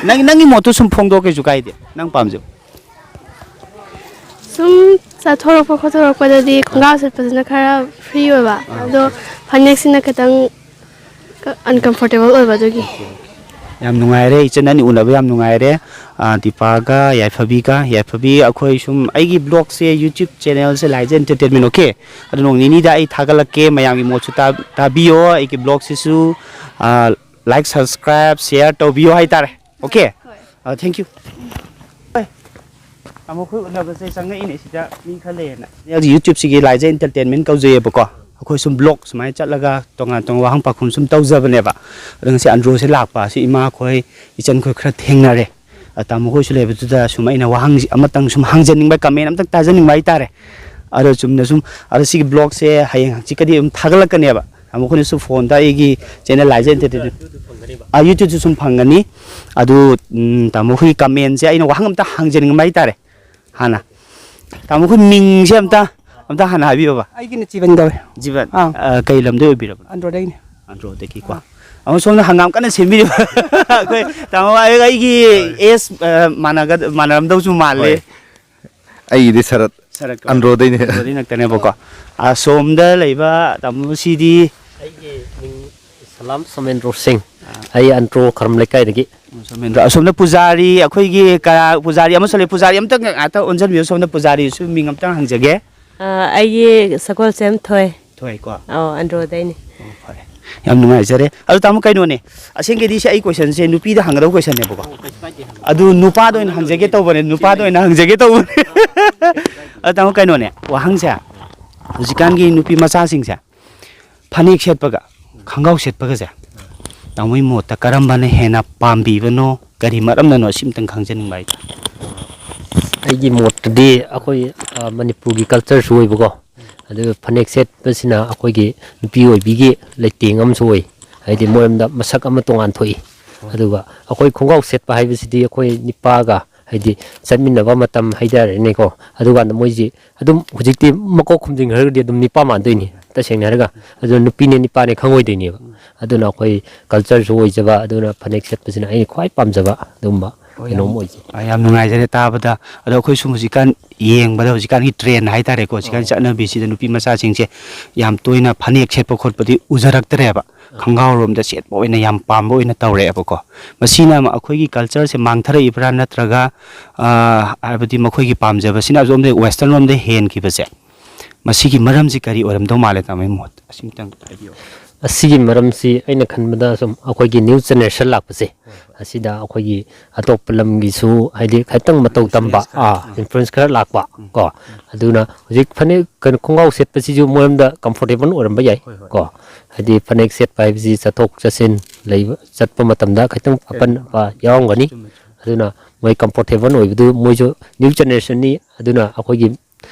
ꯅꯪ, ꯅꯪꯒꯤ ꯃꯣꯠꯇꯨ ꯁꯨꯝ ꯐꯣꯡꯗꯣꯛ, ꯀꯩꯁꯨ ꯀꯥꯏꯗꯦ, ꯅꯪ ꯄꯥꯝꯖꯕ꯫ ꯁꯨꯝ ꯆꯠꯊꯣꯔꯛꯄ ꯈꯣꯠꯊꯣꯔꯛꯄꯗꯗꯤ ꯈꯣꯡꯒ꯭ꯔꯥꯎ ꯁꯦꯠꯄꯁꯤꯅ ꯈꯔ ꯐ꯭ꯔꯤ ꯑꯣꯏꯕ, ꯑꯥ꯫ ꯑꯗꯣ ꯐꯅꯦꯛꯁꯤꯅ ꯈꯤꯇꯪ ꯑꯟꯀꯝꯐꯣꯔꯇꯦꯕꯜ ꯑꯣꯏꯕ ꯑꯗꯨꯒꯤ꯫ ꯌꯥꯝ ꯅꯨꯡꯉꯥꯏꯔꯦ ꯏꯆꯟ, ꯑꯅꯤ ꯎꯅꯕ ꯌꯥꯝ ꯅꯨꯡꯉꯥꯏꯔꯦ꯫ ꯑꯥ, ꯗꯤꯄꯥꯒ ꯌꯥꯏꯐꯕꯤꯒ, ꯌꯥꯏꯐꯕꯤ, ꯑꯩꯈꯣꯏ ꯁꯨꯝ ꯑꯩꯒꯤ ꯕ꯭ꯂꯣꯒꯁꯦ, ꯌꯨꯇ꯭ꯌꯨꯕ ꯆꯦꯅꯦꯜꯁꯦ ꯂꯥꯏꯖ ꯑꯦꯟꯇꯔꯇꯦꯟꯃꯦꯟ, ꯑꯣꯀꯦ? ꯑꯗꯨ ꯅꯣꯡ ꯅꯤꯅꯤꯗ ꯑꯩ ꯊꯥꯒꯠꯂꯛꯀꯦ, ꯃꯌꯥꯝꯒꯤ ꯃꯣꯠꯁꯨ ꯇꯥ-, ꯇꯥꯕꯤꯌꯣ꯫ ꯑꯩꯒꯤ ꯕ꯭ꯂꯣꯒꯁꯤꯁꯨ, ꯑꯥ, ꯂꯥꯏꯛ, ꯁꯕꯁꯀ꯭ꯔꯥꯏꯕ, ꯁꯤꯌꯥꯔ ꯇꯧꯕꯤꯌꯣ ꯍꯥꯏꯇꯥꯔꯦ꯫ ꯑꯣꯀꯦ? ꯍꯣꯏ꯫ ꯑꯥ, thank you꯫ ꯍꯣꯏ꯫ ꯇꯥꯃꯣ, ꯑꯩꯈꯣꯏ ꯎꯅꯕꯁꯦ ꯆꯪꯉꯛꯏꯅꯦ ꯁꯤꯗ ꯃꯤ ꯈꯔ ꯂꯩꯌꯦꯅ꯫ ꯌꯨꯇ꯭ꯌꯨꯕꯁꯤꯒꯤ ꯂꯥꯏꯖ ꯑꯦꯟꯇꯔꯇꯦꯟꯃꯦꯟ ꯀꯧꯖꯩꯌꯦꯕꯀꯣ꯫ ꯑꯩꯈꯣꯏ ꯁꯨꯝ ꯕ꯭ꯂꯣꯒ ꯁꯨꯃꯥꯏꯅ ꯆꯠꯂꯒ ꯇꯣꯉꯥꯟ ꯇꯣꯉꯥꯟ ꯋꯥꯍꯪ ꯄꯥꯎꯈꯨꯝ ꯁꯨꯝ ꯇꯧꯖꯕꯅꯦꯕ꯫ ꯑꯗꯣ ꯉꯁꯤ ꯑꯟꯗ꯭ꯔꯣꯁꯦ ꯂꯥꯛꯄ ꯑꯁꯤ ꯏꯃꯥꯈꯣꯏ, ꯏꯆꯟꯈꯣꯏ ꯈꯔ ꯊꯦꯡꯅꯔꯦ꯫ ꯑ, ꯇꯥꯃꯣ ꯈꯣꯏꯁꯨ ꯂꯩꯕꯗꯨꯗ ꯁꯨꯝ ꯑꯩꯅ ꯋꯥꯍꯪ ꯑꯃꯇꯪ ꯁꯨꯝ ꯍꯪꯖꯅꯤꯡꯕ, ꯀꯃꯦꯟ ꯑꯃꯇꯪ ꯇꯥꯖꯅꯤꯡꯕ ꯍꯥꯏꯇꯥꯔꯦ꯫ ꯑꯗꯣ ꯆꯨꯝꯅ ꯁꯨꯝ, ꯑꯗꯣ ꯁꯤꯒꯤ ꯕ꯭ꯂꯣꯒꯁꯦ ꯍꯌꯦꯡ ꯍꯪꯆꯤꯠꯀꯗꯤ ꯑꯗꯨꯝ ꯊꯥꯒꯠꯂꯛꯀꯅꯦꯕ꯫ ꯇꯥꯃꯣ ꯑꯩꯈꯣꯏꯅꯁꯨ ꯐꯣꯟꯗ ꯑꯩꯒꯤ ꯆꯦꯅꯦꯜ ꯂꯥꯏꯖ ꯑꯦꯟꯇꯔꯇꯦꯟꯃꯦꯟ, ꯌꯨꯇ꯭ꯌꯨꯕꯇꯁꯨ ꯁꯨꯝ ꯐꯪꯒꯅꯤ꯫ ꯑꯗꯨ ꯎꯝ, ꯇꯥꯃꯣ ꯑꯩꯈꯣꯏꯒꯤ ꯀꯃꯦꯟꯁꯦ ꯑꯩꯅ ꯋꯥꯍꯪ ꯑꯝꯇ ꯍꯪꯖꯅꯤꯡꯕ ꯍꯥꯏꯇꯥꯔꯦ꯫ ꯍꯥꯟꯅ ꯇꯥꯃꯣ ꯑꯩꯈꯣꯏ ꯃꯤꯡꯁꯦ ꯑꯝꯇ ꯑꯝꯇ ꯍꯥꯟꯅ ꯍꯥꯏꯕꯤꯌꯣꯕ꯫ ꯑꯩꯒꯤꯅ ꯖꯤꯕꯟ ꯀꯧꯋꯦ꯫ ꯖꯤꯕꯟ꯫ ꯑꯥ꯫ ꯑ, ꯀꯩ ꯂꯝꯗꯩ ꯑꯣꯏꯕꯤꯔꯕꯅꯣ? ꯑꯟꯗ꯭ꯔꯣꯗꯩꯅꯦ꯫ ꯑꯟꯗ꯭ꯔꯣꯗꯒꯤꯀꯣ꯫ ꯑꯥ꯫ ꯑꯃ ꯁꯣꯝꯅ ꯍꯪꯒꯥꯝ ꯀꯟꯅ ꯁꯦꯝꯕꯤꯔꯤꯕ ꯑꯩꯈꯣꯏ ꯇꯥꯃꯣ ꯑꯩ-, ꯑꯩꯒꯤ ꯑꯦꯖ, ꯑ, ꯃꯥꯟꯅꯒ-, ꯃꯥꯟꯅꯔꯝꯗꯧꯁꯨ ꯃꯥꯜꯂꯦ꯫ ꯍꯣꯏ꯫ ꯑꯩꯒꯤꯗꯤ ꯁꯔꯠ꯫ ꯁꯔꯠ ꯀꯧꯋꯦ꯫ ꯑꯟꯗ꯭ꯔꯣꯗꯩꯅꯦ꯫ ꯑꯟꯗ꯭ꯔꯣꯗꯩ ꯉꯥꯛꯇꯅꯦꯕꯀꯣ꯫ ꯑꯁꯣꯝꯗ ꯂꯩꯕ ꯇꯥꯃꯣꯁꯤꯗꯤ? ꯑꯩꯒꯤ ꯃꯤꯡ ꯁꯂꯥꯝ ꯁꯣꯃꯦꯟꯗ꯭ꯔꯣ ꯁꯤꯡ꯫ ꯑꯥ꯫ ꯑꯩ ꯑꯟꯗ꯭ꯔꯣ ꯈꯔꯝ ꯂꯩꯀꯥꯏꯗꯒꯤ꯫ ꯁꯣꯃꯦꯟꯗ꯭ꯔꯣ꯫ ꯑꯁꯣꯝꯗ ꯄꯨꯖꯥꯔꯤ, ꯑꯩꯈꯣꯏꯒꯤ ꯀꯌꯥ-, ꯄꯨꯖꯥꯔꯤ ꯑꯃꯁꯨ ꯂꯩ꯫ ꯄꯨꯖꯥꯔꯤ ꯑꯝꯇ ꯉꯥꯛꯇ ꯑꯣꯟꯁꯤꯟꯕꯤꯌꯨ꯫ ꯁꯣꯝꯗ ꯄꯨꯖꯥꯔꯤꯁꯨ ꯃꯤꯡ ꯑꯝꯇ ꯍꯪꯖꯒꯦ꯫ ꯑ, ꯑꯩꯒꯤ ꯁꯒꯣꯜꯁꯦꯝ ꯊꯣꯏ꯫ ꯊꯣꯏꯀꯣ꯫ ꯑꯧ, ꯑꯟꯗ꯭ꯔꯣꯗꯩꯅꯦ꯫ ꯑꯣ, ꯐꯔꯦ꯫ ꯌꯥꯝ ꯅꯨꯡꯉꯥꯏꯖꯔꯦ꯫ ꯑꯗꯣ ꯇꯥꯃꯣ, ꯀꯩꯅꯣꯅꯦ, ꯑꯁꯦꯡꯒꯤꯗꯤ ꯁꯤ ꯑꯩ ꯀꯣꯏꯁꯟꯁꯦ ꯅꯨꯄꯤꯗ ꯍꯪꯒꯗꯧꯕ ꯀꯣꯏꯁꯟꯅꯦꯕꯀꯣ꯫ ꯑꯗꯨ ꯅꯨꯄꯥꯗ ꯑꯣꯏꯅ ꯍꯪꯖꯒꯦ ꯇꯧꯕꯅꯦ, ꯅꯨꯄꯥꯗ ꯑꯣꯏꯅ ꯍꯪꯖꯒꯦ ꯇꯧꯕꯅꯦ꯫ ꯑꯗꯣ ꯇꯥꯃꯣ, ꯀꯩꯅꯣꯅꯦ, ꯋꯥꯍꯪꯁꯦ, ꯍꯧꯖꯤꯛꯀꯥꯟꯒꯤ ꯅꯨꯄꯤ ꯃꯆꯥꯁꯤꯡꯁꯦ ꯐꯅꯦꯛ ꯁꯦꯠꯄꯒ ꯈꯣꯡꯒ꯭ꯔꯥꯎ ꯁꯦꯠꯄꯒꯁꯦ, ꯇꯥꯃꯣꯒꯤ ꯃꯣꯠꯇ ꯀꯔꯝꯕꯅ ꯍꯦꯟꯅ ꯄꯥꯝꯕꯤꯕꯅꯣ, ꯀꯔꯤ ꯃꯔꯝꯅꯅꯣ, ꯁꯤꯝꯇꯪ ꯈꯪꯖꯅꯤꯡꯕ ꯍꯥꯏꯇꯥꯔꯦ꯫ ꯑꯩꯒꯤ ꯃꯣꯠꯇꯗꯤ ꯑꯩꯈꯣꯏ, ꯑ, ꯃꯅꯤꯄꯨꯔꯒꯤ ꯀꯜꯆꯔꯁꯨ ꯑꯣꯏꯕꯀꯣ, ꯑꯗꯨꯒ ꯐꯅꯦꯛ ꯁꯦꯠꯄꯁꯤꯅ ꯑꯩꯈꯣꯏꯒꯤ ꯅꯨꯄꯤ ꯑꯣꯏꯕꯤꯒꯤ ꯂꯩꯇꯦꯡ ꯑꯃꯁꯨ ꯑꯣꯏ, ꯍꯥꯏꯗꯤ ꯃꯣꯏꯔꯣꯝꯗ ꯃꯁꯛ ꯑꯃ ꯇꯣꯉꯥꯟ ꯊꯣꯛꯏ꯫ ꯍꯣꯏ꯫ ꯑꯗꯨꯒ ꯑꯩꯈꯣꯏ ꯈꯣꯡꯒ꯭ꯔꯥꯎ ꯁꯦꯠꯄ ꯍꯥꯏꯕꯁꯤꯗꯤ ꯑꯩꯈꯣꯏ ꯅꯤꯄꯥꯒ ꯍꯥꯏꯗꯤ ꯆꯠꯃꯤꯟꯅꯕ ꯃꯇꯝ ꯍꯥꯏꯇꯥꯔꯦꯅꯦꯀꯣ, ꯑꯗꯨꯀꯥꯟꯗ ꯃꯣꯏꯁꯤ ꯑꯗꯨꯝ ꯍꯧꯖꯤꯛꯇꯤ ꯃꯀꯣꯛ ꯈꯨꯝꯖꯤꯟꯈ꯭ꯔꯒꯗꯤ ꯑꯗꯨꯝ ꯅꯤꯄꯥ ꯃꯥꯟꯗꯣꯏꯅꯤ, ꯇꯁꯦꯡꯅ ꯍꯥꯏꯔꯒ꯫ ꯑꯗꯨꯅ ꯅꯨꯄꯤꯅꯦ ꯅꯤꯄꯥꯅꯦ ꯈꯪꯉꯣꯏꯗꯣꯏꯅꯦꯕ꯫ ꯑꯗꯨꯅ ꯑꯩꯈꯣꯏ ꯀꯜꯆꯔꯁꯨ ꯑꯣꯏꯖꯕ, ꯑꯗꯨꯅ ꯐꯅꯦꯛ ꯁꯦꯠꯄꯁꯤꯅ ꯑꯩꯅ ꯈ꯭ꯋꯥꯏ ꯄꯥꯝꯖꯕ ꯑꯗꯨꯒꯨꯝꯕ ꯍꯣꯏ, ꯌꯥꯝ, ꯀꯩꯅꯣꯝ ꯑꯣꯏꯖꯩ꯫ ꯑ, ꯌꯥꯝ ꯅꯨꯡꯉꯥꯏꯖꯔꯦ ꯇꯥꯕꯗ꯫ ꯑꯗꯣ ꯑꯩꯈꯣꯏ ꯁꯨꯝ ꯍꯧꯖꯤꯛꯀꯥꯟ ꯌꯦꯡꯕꯗ, ꯍꯧꯖꯤꯛꯀꯥꯟꯒꯤ ꯇ꯭ꯔꯦꯟ ꯍꯥꯏꯇꯥꯔꯦꯀꯣ, ꯍꯧꯖꯤꯛꯀꯥꯟ ꯑꯣ꯫ ꯆꯠꯅꯕꯤꯁꯤꯗ ꯅꯨꯄꯤ ꯃꯆꯥꯁꯤꯡꯁꯦ ꯌꯥꯝ ꯇꯣꯏꯅ ꯐꯅꯦꯛ ꯁꯦꯠꯄ ꯈꯣꯠꯄꯗꯤ ꯎꯖꯔꯛꯇ꯭ꯔꯦꯕ꯫ ꯑꯥ꯫ ꯈꯣꯡꯒ꯭ꯔꯥꯎꯔꯣꯝꯗ ꯁꯦꯠꯄ ꯑꯣꯏꯅ ꯌꯥꯝ ꯄꯥꯝꯕ ꯑꯣꯏꯅ ꯇꯧꯔꯛꯑꯦꯕꯀꯣ꯫ ꯃꯁꯤꯅ ꯑꯃ ꯑꯩꯈꯣꯏꯒꯤ ꯀꯜꯆꯔꯁꯦ ꯃꯥꯡꯊꯔꯛꯏꯕ꯭ꯔꯥ, ꯅꯠꯇ꯭ꯔꯒ, ꯑ, ꯍꯥꯏꯕꯗꯤ ꯃꯈꯣꯏꯒꯤ ꯄꯥꯝꯖꯕꯁꯤꯅ ꯑꯁꯣꯝꯗ ꯋꯦꯁꯇꯔꯟ ꯂꯣꯝꯗ ꯍꯦꯟꯈꯤꯕꯁꯦ, ꯃꯁꯤꯒꯤ ꯃꯔꯝꯁꯤ ꯀꯔꯤ ꯑꯣꯏꯔꯝꯗꯧ ꯃꯥꯜꯂꯦ, ꯇꯥꯃꯣꯒꯤ ꯃꯣꯠꯇ? ꯑꯁꯤꯝꯇꯪ ꯍꯥꯏꯕꯤꯌꯨ꯫ ꯑꯁꯤꯒꯤ ꯃꯔꯝꯁꯤ ꯑꯩꯅ ꯈꯟꯕꯗ ꯁꯨꯝ ꯑꯩꯈꯣꯏꯒꯤ ꯅ꯭ꯌꯨ ꯖꯦꯅꯦꯔꯦꯁꯟ ꯂꯥꯛꯄꯁꯦ, ꯍꯣꯏ, ꯍꯣꯏ꯫ ꯑꯁꯤꯗ ꯑꯩꯈꯣꯏꯒꯤ ꯑꯇꯣꯞꯄ ꯂꯝꯒꯤꯁꯨ ꯍꯥꯏꯗꯤ ꯈꯤꯇꯪ ꯃꯇꯧ ꯇꯝꯕ, ꯏꯟꯐ꯭ꯂꯨꯌꯦꯟꯁ ꯈꯔ, ꯑꯥ, ꯑꯥ꯫ ꯏꯟꯐ꯭ꯂꯨꯌꯦꯟꯁ ꯈꯔ ꯂꯥꯛꯄ, ꯎꯝ, ꯀꯣ꯫ ꯎꯝ꯫ ꯑꯗꯨꯅ ꯍꯧꯖꯤꯛ ꯐꯅꯦꯛ, ꯀꯩꯅꯣ, ꯈꯣꯡꯒ꯭ꯔꯥꯎ ꯁꯦꯠꯄꯁꯤꯁꯨ ꯃꯣꯏꯔꯣꯝꯗ ꯀꯝꯐꯣꯔꯇꯦꯕꯜ ꯑꯣꯏꯔꯝꯕ ꯌꯥꯏ, ꯍꯣꯏ, ꯍꯣꯏ꯫ ꯀꯣ꯫ ꯍꯥꯏꯗꯤ ꯐꯅꯦꯛ ꯁꯦꯠꯄ ꯍꯥꯏꯕꯁꯤ ꯆꯠꯊꯣꯛ ꯆꯠꯁꯤꯟ ꯂꯩꯕ, ꯆꯠꯄ ꯃꯇꯝꯗ ꯈꯤꯇꯪ ꯍꯣꯏ꯫ ꯑꯄꯟꯕ ꯌꯥꯎꯔꯝꯒꯅꯤ꯫ ꯆꯨꯝꯃꯦ, ꯆꯨꯝꯃꯦ꯫ ꯑꯗꯨꯅ ꯃꯣꯏ ꯀꯝꯐꯣꯔꯇꯦꯕꯜ ꯑꯣꯏꯕꯗꯨ ꯃꯣꯏꯁꯨ ꯅ꯭ꯌꯨ ꯖꯦꯅꯦꯔꯦꯁꯟꯅꯤ, ꯑꯗꯨꯅ ꯑꯩꯈꯣꯏꯒꯤ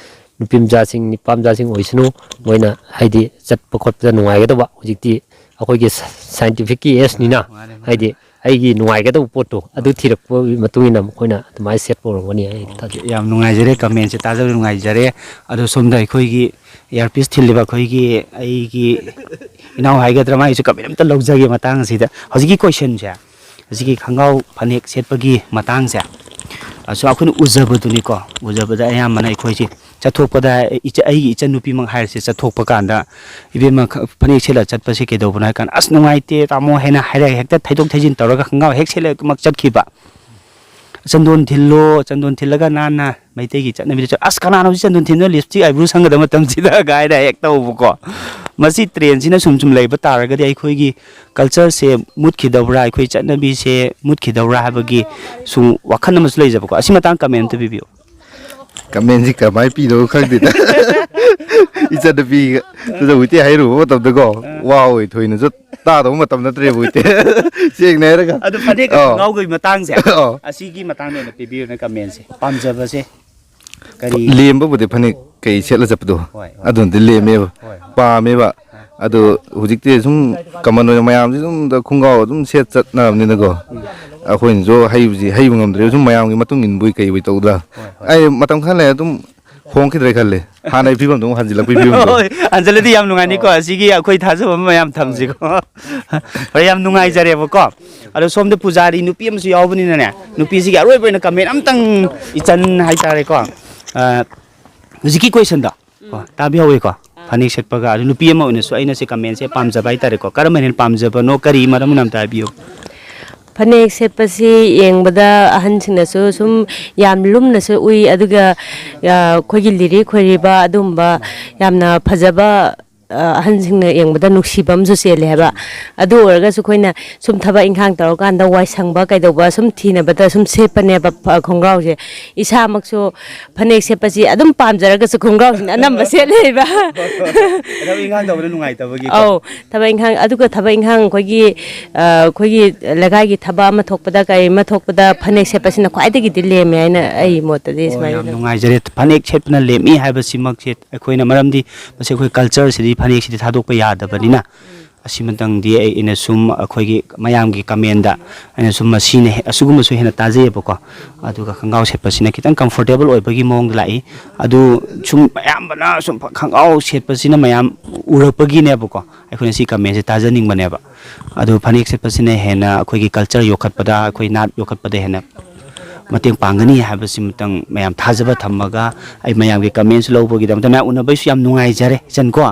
ꯅꯨꯄꯤ ꯃꯆꯥꯁꯤꯡ, ꯅꯨꯄꯥ ꯃꯆꯥꯁꯤꯡ ꯑꯣꯏꯁꯅꯨ, ꯃꯣꯏꯅ ꯍꯥꯏꯗꯤ ꯆꯠꯄ ꯈꯣꯠꯄꯗ ꯅꯨꯡꯉꯥꯏꯒꯗꯕ꯫ ꯍꯧꯖꯤꯛꯇꯤ ꯑꯩꯈꯣꯏꯒꯤ ꯁꯥꯏꯟꯇꯤꯐꯤꯛꯀꯤ ꯑꯦꯖꯅꯤꯅ, ꯃꯥꯅꯦ, ꯃꯥꯅꯦ꯫ ꯍꯥꯏꯗꯤ ꯑꯩꯒꯤ ꯅꯨꯡꯉꯥꯏꯒꯗꯕ ꯄꯣꯠꯇꯣ ꯑꯗꯨ ꯊꯤꯔꯛꯄꯒꯤ ꯃꯇꯨꯡ ꯏꯟꯅ ꯃꯈꯣꯏꯅ ꯑꯗꯨꯃꯥꯏꯅ ꯁꯦꯠꯄ ꯑꯣꯏꯔꯝꯒꯅꯤ, ꯑꯩꯅ ꯊꯥꯖꯩ꯫ ꯌꯥꯝ ꯅꯨꯡꯉꯥꯏꯖꯔꯦ, ꯀꯃꯦꯟꯁꯦ ꯇꯥꯖꯕ ꯅꯨꯡꯉꯥꯏꯖꯔꯦ꯫ ꯑꯗꯣ ꯁꯣꯝꯗ ꯑꯩꯈꯣꯏꯒꯤ ꯏꯌꯥꯔꯄꯤꯁ ꯊꯤꯜꯂꯤꯕ ꯑꯩꯈꯣꯏꯒꯤ, ꯑꯩꯒꯤ ꯏꯅꯥꯎ ꯍꯥꯏꯒꯗ꯭ꯔꯥ, ꯃꯥꯒꯤꯁꯨ ꯀꯃꯦꯟ ꯑꯝꯇ ꯂꯧꯖꯒꯦ ꯃꯇꯥꯡ ꯑꯁꯤꯗ꯫ ꯍꯧꯖꯤꯛꯀꯤ ꯀꯣꯏꯁꯟꯁꯦ, ꯍꯧꯖꯤꯛꯀꯤ ꯈꯣꯡꯒ꯭ꯔꯥꯎ ꯐꯅꯦꯛ ꯁꯦꯠꯄꯒꯤ ꯃꯇꯥꯡꯁꯦ, ꯑꯁꯨ ꯑꯩꯈꯣꯏꯅ ꯎꯖꯕꯗꯨꯅꯤꯀꯣ, ꯎꯖꯕꯗ ꯑꯌꯥꯝꯕꯅ ꯑꯩꯈꯣꯏꯁꯦ ꯆꯠꯊꯣꯛꯄꯗ, ꯏꯆ-, ꯑꯩꯒꯤ ꯏꯆꯟꯅꯨꯄꯤꯃꯛ ꯍꯥꯏꯔꯁꯦ, ꯆꯠꯊꯣꯛꯄ ꯀꯥꯟꯗ, "ꯏꯕꯦꯝꯃ, ꯈ-, ꯐꯅꯦꯛ ꯁꯦꯠꯂ ꯆꯠꯄꯁꯦ ꯀꯩꯗꯧꯕꯅꯣ?" ꯍꯥꯏ ꯀꯥꯟꯗ, "ꯑꯁ, ꯅꯨꯡꯉꯥꯏꯇꯦ ꯇꯥꯃꯣ" ꯍꯥꯏꯅ ꯍꯥꯏꯔꯒ ꯍꯦꯛꯇ ꯊꯩꯗꯣꯛ ꯊꯩꯖꯤꯟ ꯇꯧꯔꯒ ꯈꯣꯡꯒ꯭ꯔꯥꯎ ꯍꯦꯛ ꯁꯦꯠꯂꯃꯛ ꯆꯠꯈꯤꯕ꯫ "ꯆꯟꯗꯣꯟ ꯊꯤꯜꯂꯣ, ꯆꯟꯗꯣꯟ ꯊꯤꯜꯂꯒ ꯅꯥꯟꯅ ꯃꯩꯇꯩꯒꯤ ꯆꯠꯅꯕꯤꯗ ꯆꯠ-," "ꯑꯁ, ꯀꯅꯥꯅꯣ ꯍꯧꯖꯤꯛ ꯆꯟꯗꯣꯟ ꯊꯤꯟꯗꯣꯏ, ꯂꯤꯞꯁꯇꯤꯛ ꯑꯥꯏꯕ꯭ꯔꯨ ꯁꯪꯒꯗꯕ ꯃꯇꯝꯁꯤꯗ?" ꯀꯥꯏꯅ ꯍꯦꯛ ꯇꯧꯕꯀꯣ꯫ ꯃꯁꯤ ꯇ꯭ꯔꯦꯟꯁꯤꯅ ꯁꯨꯝ ꯁꯨꯝ ꯂꯩꯕ ꯇꯥꯔꯒꯗꯤ ꯑꯩꯈꯣꯏꯒꯤ ꯀꯜꯆꯔꯁꯦ ꯃꯨꯠꯈꯤꯗꯧꯕ꯭ꯔꯥ, ꯑꯩꯈꯣꯏ ꯆꯠꯅꯕꯤꯁꯦ ꯃꯨꯠꯈꯤꯗꯧꯕ꯭ꯔꯥ ꯍꯥꯏꯕꯒꯤ ꯁꯨꯝ ꯋꯥꯈꯜ ꯑꯃꯁꯨ ꯂꯩꯖꯕꯀꯣ꯫ ꯑꯁꯤ ꯃꯇꯥꯡ ꯀꯃꯦꯟ ꯑꯝꯇ ꯄꯤꯕꯤꯌꯨ꯫ ꯀꯃꯦꯟꯁꯤ ꯀꯃꯥꯏꯅ ꯄꯤꯗꯧꯅꯣ ꯈꯪꯗꯦꯗ꯫ ꯏꯆꯟꯅꯨꯄꯤꯒ ꯍꯧꯖꯤꯛꯇꯤ ꯍꯥꯏꯔꯨꯕ ꯃꯇꯝꯗꯀꯣ, ꯑꯥ꯫ ꯋꯥ ꯑꯣꯏ ꯊꯣꯏꯅꯁꯨ ꯇꯥꯗꯧꯕ ꯃꯇꯝ ꯅꯠꯇ꯭ꯔꯦꯕ ꯍꯧꯖꯤꯛꯇꯤ꯫ ꯁꯦꯡꯅ ꯍꯥꯏꯔꯒ꯫ ꯑꯗꯨ ꯐꯅꯦꯛꯀ ꯑꯥ꯫ ꯈꯣꯡꯒ꯭ꯔꯥꯎꯒꯤ ꯃꯇꯥꯡꯁꯦ, ꯑꯥ꯫ ꯑꯁꯤꯒꯤ ꯃꯇꯥꯡꯗ ꯑꯣꯏꯅ ꯄꯤꯕꯤꯌꯨꯅꯦ ꯀꯃꯦꯟꯁꯦ꯫ ꯄꯥꯝꯖꯕꯁꯦ ꯀꯔꯤ? ꯂꯦꯝꯕꯕꯨꯗꯤ ꯐꯅꯦꯛ ꯀꯩ ꯁꯦꯠꯂ ꯆꯠꯄꯗꯣ, ꯍꯣꯏ, ꯍꯣꯏ꯫ ꯑꯗꯨꯅꯗꯤ ꯂꯦꯝꯃꯦꯕ, ꯍꯣꯏ, ꯍꯣꯏ꯫ ꯄꯥꯝꯃꯦꯕ꯫ ꯑꯥ꯫ ꯑꯗꯣ ꯍꯧꯖꯤꯛꯇꯤ ꯁꯨꯝ ꯀꯃꯟ ꯑꯣꯏꯅ ꯃꯌꯥꯝꯁꯤ ꯑꯗꯨꯝ ꯈꯣꯡꯒ꯭ꯔꯥꯎ ꯑꯗꯨꯝ ꯁꯦꯠ ꯆꯠꯅꯔꯕꯅꯤꯅꯀꯣ, ꯎꯝ꯫ ꯑꯩꯈꯣꯏꯅꯁꯨ ꯍꯩꯕꯁꯤ ꯍꯩꯕ ꯉꯝꯗ꯭ꯔꯦꯕ, ꯁꯨꯝ ꯃꯌꯥꯝꯒꯤ ꯃꯇꯨꯡ ꯏꯟꯕꯣꯏ ꯀꯩꯕꯣꯏ ꯇꯧꯗ꯭ꯔꯥ? ꯍꯣꯏ, ꯍꯣꯏ꯫ ꯑꯩ ꯃꯇꯝ ꯈꯔ ꯂꯩꯔ ꯑꯗꯨꯝ ꯍꯣꯡꯈꯤꯗ꯭ꯔꯦ ꯈꯜꯂꯦ꯫ ꯍꯥꯟꯅꯒꯤ ꯐꯤꯕꯝꯗꯣ ꯑꯃꯨꯛ ꯍꯟꯖꯤꯜꯂꯛꯄꯒꯤ ꯐꯤꯕꯝꯗꯣ꯫ ꯍꯣꯏ, ꯍꯟꯖꯤꯜꯂꯗꯤ ꯌꯥꯝ ꯅꯨꯡꯉꯥꯏꯅꯤꯀꯣ꯫ ꯑꯣ꯫ ꯑꯁꯤꯒꯤ ꯑꯩꯈꯣꯏ ꯊꯥꯖꯕ ꯑꯃ ꯃꯌꯥꯝ ꯊꯝꯁꯤꯀꯣ꯫ ꯍꯣꯏ, ꯌꯥꯝ ꯅꯨꯡꯉꯥꯏꯖꯔꯦꯕꯀꯣ꯫ ꯑꯗꯣ ꯁꯣꯝꯗ ꯄꯨꯖꯥꯔꯤ ꯅꯨꯄꯤ ꯑꯃꯁꯨ ꯌꯥꯎꯕꯅꯤꯅꯅꯦ, ꯅꯨꯄꯤꯁꯤꯒꯤ ꯑꯔꯣꯏꯕ ꯑꯣꯏꯅ ꯀꯃꯦꯟ ꯑꯝꯇꯪ ꯏꯆꯟ ꯍꯥꯏꯇꯥꯔꯦꯀꯣ꯫ ꯑ, ꯍꯧꯖꯤꯛꯀꯤ ꯀꯣꯏꯁꯟꯗꯣ ꯀꯣ, ꯎꯝ꯫ ꯇꯥꯕꯤꯍꯧꯋꯤꯀꯣ? ꯑꯥ꯫ ꯐꯅꯦꯛ ꯁꯦꯠꯄꯒ, ꯑꯗꯨ ꯅꯨꯄꯤ ꯑꯃ ꯑꯣꯏꯅꯁꯨ ꯑꯩꯅ ꯁꯤ ꯀꯃꯦꯟꯁꯦ ꯄꯥꯝꯖꯕ ꯍꯥꯏꯇꯥꯔꯦꯀꯣ꯫ ꯀꯔꯝꯕꯅ ꯍꯦꯟꯅ ꯄꯥꯝꯖꯕꯅꯣ? ꯀꯔꯤ ꯃꯔꯝꯅ ꯑꯝꯇ ꯍꯥꯏꯕꯤꯌꯨ꯫ ꯐꯅꯦꯛ ꯁꯦꯠꯄꯁꯤ ꯌꯦꯡꯕꯗ ꯑꯍꯟꯁꯤꯡꯅꯁꯨ ꯁꯨꯝ ꯌꯥꯝ ꯂꯨꯝꯅꯁꯨ ꯎꯏ, ꯑꯗꯨꯒ, ꯑ, ꯑꯩꯈꯣꯏꯒꯤ ꯂꯤꯔꯤ ꯈꯣꯏꯔꯤꯕ ꯑꯗꯨꯝꯕ ꯌꯥꯝꯅ ꯐꯖꯕ ꯑ, ꯑꯍꯟꯁꯤꯡꯅ ꯌꯦꯡꯕꯗ ꯅꯨꯡꯁꯤꯕ ꯑꯃꯁꯨ ꯆꯦꯜꯂꯦ ꯍꯥꯏꯕ꯫ ꯑꯗꯨ ꯑꯣꯏꯔꯒꯁꯨ ꯑꯩꯈꯣꯏꯅ ꯁꯨꯝ ꯊꯕꯛ ꯏꯪꯈꯥꯡ ꯇꯧꯔꯀꯥꯟꯗ ꯋꯥꯏ ꯁꯪꯕ ꯀꯩꯗꯧꯕ ꯁꯨꯝ ꯊꯤꯅꯕꯗ ꯁꯨꯝ ꯁꯦꯠꯄꯅꯦꯕ ꯐ-, ꯈꯣꯡꯒ꯭ꯔꯥꯎꯁꯦ꯫ ꯏꯁꯥꯃꯛꯁꯨ ꯐꯅꯦꯛ ꯁꯦꯠꯄꯁꯤ ꯑꯗꯨꯝ ꯄꯥꯝꯖꯔꯒꯁꯨ ꯈꯣꯡꯒ꯭ꯔꯥꯎꯁꯤꯅ ꯑꯅꯝꯕ ꯁꯦꯠꯂꯦꯕ꯫ ꯊꯕꯛ ꯏꯪꯈꯥꯡ ꯇꯧꯕꯗ ꯅꯨꯡꯉꯥꯏꯇꯕꯒꯤꯀꯣ꯫ ꯑꯧ, ꯊꯕꯛ ꯏꯪꯈꯥꯡ, ꯑꯗꯨꯒ ꯊꯕꯛ ꯏꯪꯈꯥꯡ ꯑꯩꯈꯣꯏꯒꯤ, ꯑ, ꯑꯩꯈꯣꯏꯒꯤ ꯂꯩꯀꯥꯏꯒꯤ ꯊꯕꯛ ꯑꯃ ꯊꯣꯛꯄꯗ, ꯀꯔꯤ ꯑꯃ ꯊꯣꯛꯄꯗ ꯐꯅꯦꯛ ꯁꯦꯠꯄꯁꯤꯅ ꯈ꯭ꯋꯥꯏꯗꯒꯤꯗꯤ ꯂꯦꯝꯃꯦ ꯍꯥꯏꯅ ꯑꯩ ꯃꯣꯠꯇꯗꯤ ꯑꯣ, ꯁꯨꯃꯥꯏꯅ ꯌꯥꯝ ꯂꯧ- ꯅꯨꯡꯉꯥꯏꯖꯔꯦ꯫ ꯐꯅꯦꯛ ꯁꯦꯠꯄꯅ ꯂꯦꯝꯃꯤ ꯍꯥꯏꯕꯁꯤꯃꯛꯁꯦ ꯑꯩꯈꯣꯏꯅ, ꯃꯔꯝꯗꯤ ꯃꯁꯤ ꯑꯩꯈꯣꯏ ꯀꯜꯆꯔꯁꯤꯗꯤ, ꯐꯅꯦꯛꯁꯤꯗꯤ ꯊꯥꯗꯣꯛꯄ ꯌꯥꯗꯕꯅꯤꯅ, ꯑꯁꯤꯃꯇꯪꯗꯤ ꯑꯩ, ꯑꯩꯅ ꯁꯨꯝ ꯑꯩꯈꯣꯏꯒꯤ ꯃꯌꯥꯝꯒꯤ ꯀꯃꯦꯟꯗ ꯑꯩꯅ ꯁꯨꯝ ꯃꯁꯤꯅ ꯍꯦ-, ꯑꯁꯤꯒꯨꯝꯕꯁꯨ ꯍꯦꯟꯅ ꯇꯥꯖꯩꯌꯦꯕꯀꯣ꯫ ꯑꯗꯨꯒ ꯈꯣꯡꯒ꯭ꯔꯥꯎ ꯁꯦꯠꯄꯁꯤꯅ ꯈꯤꯇꯪ ꯀꯝꯐꯣꯔꯇꯦꯕꯜ ꯑꯣꯏꯕꯒꯤ ꯃꯑꯣꯡꯗ ꯂꯥꯛꯏ꯫ ꯑꯗꯨ ꯁꯨꯝ ꯑꯌꯥꯝꯕꯅ ꯁꯨꯝ ꯈꯣꯡꯒ꯭ꯔꯥꯎ ꯁꯦꯠꯄꯁꯤꯅ ꯃꯌꯥꯝ ꯎꯔꯛꯄꯒꯤꯅꯦꯕꯀꯣ, ꯑꯩꯈꯣꯏꯅ ꯁꯤ ꯀꯃꯦꯟꯁꯦ ꯇꯥꯖꯅꯤꯡꯕꯅꯦꯕ꯫ ꯑꯗꯨ ꯐꯅꯦꯛ ꯁꯦꯠꯄꯁꯤꯅ ꯍꯦꯟꯅ ꯑꯩꯈꯣꯏꯒꯤ ꯀꯜꯆꯔ ꯌꯣꯛꯈꯠꯄꯗ, ꯑꯩꯈꯣꯏ ꯅꯥꯠ ꯌꯣꯛꯈꯠꯄꯗ ꯍꯦꯟꯅ ꯃꯇꯦꯡ ꯄꯥꯡꯒꯅꯤ ꯍꯥꯏꯕꯁꯤꯃꯇꯪ ꯃꯌꯥꯝ ꯊꯥꯖꯕ ꯊꯝꯃꯒ, ꯑꯩ ꯃꯌꯥꯝꯒꯤ ꯀꯃꯦꯟꯁꯨ ꯂꯧꯕꯒꯤꯗꯃꯛꯇ, ꯃꯌꯥꯝ ꯎꯅꯕꯩꯁꯨ ꯌꯥꯝ ꯅꯨꯡꯉꯥꯏꯖꯔꯦ ꯏꯆꯟ ꯀꯣ꯫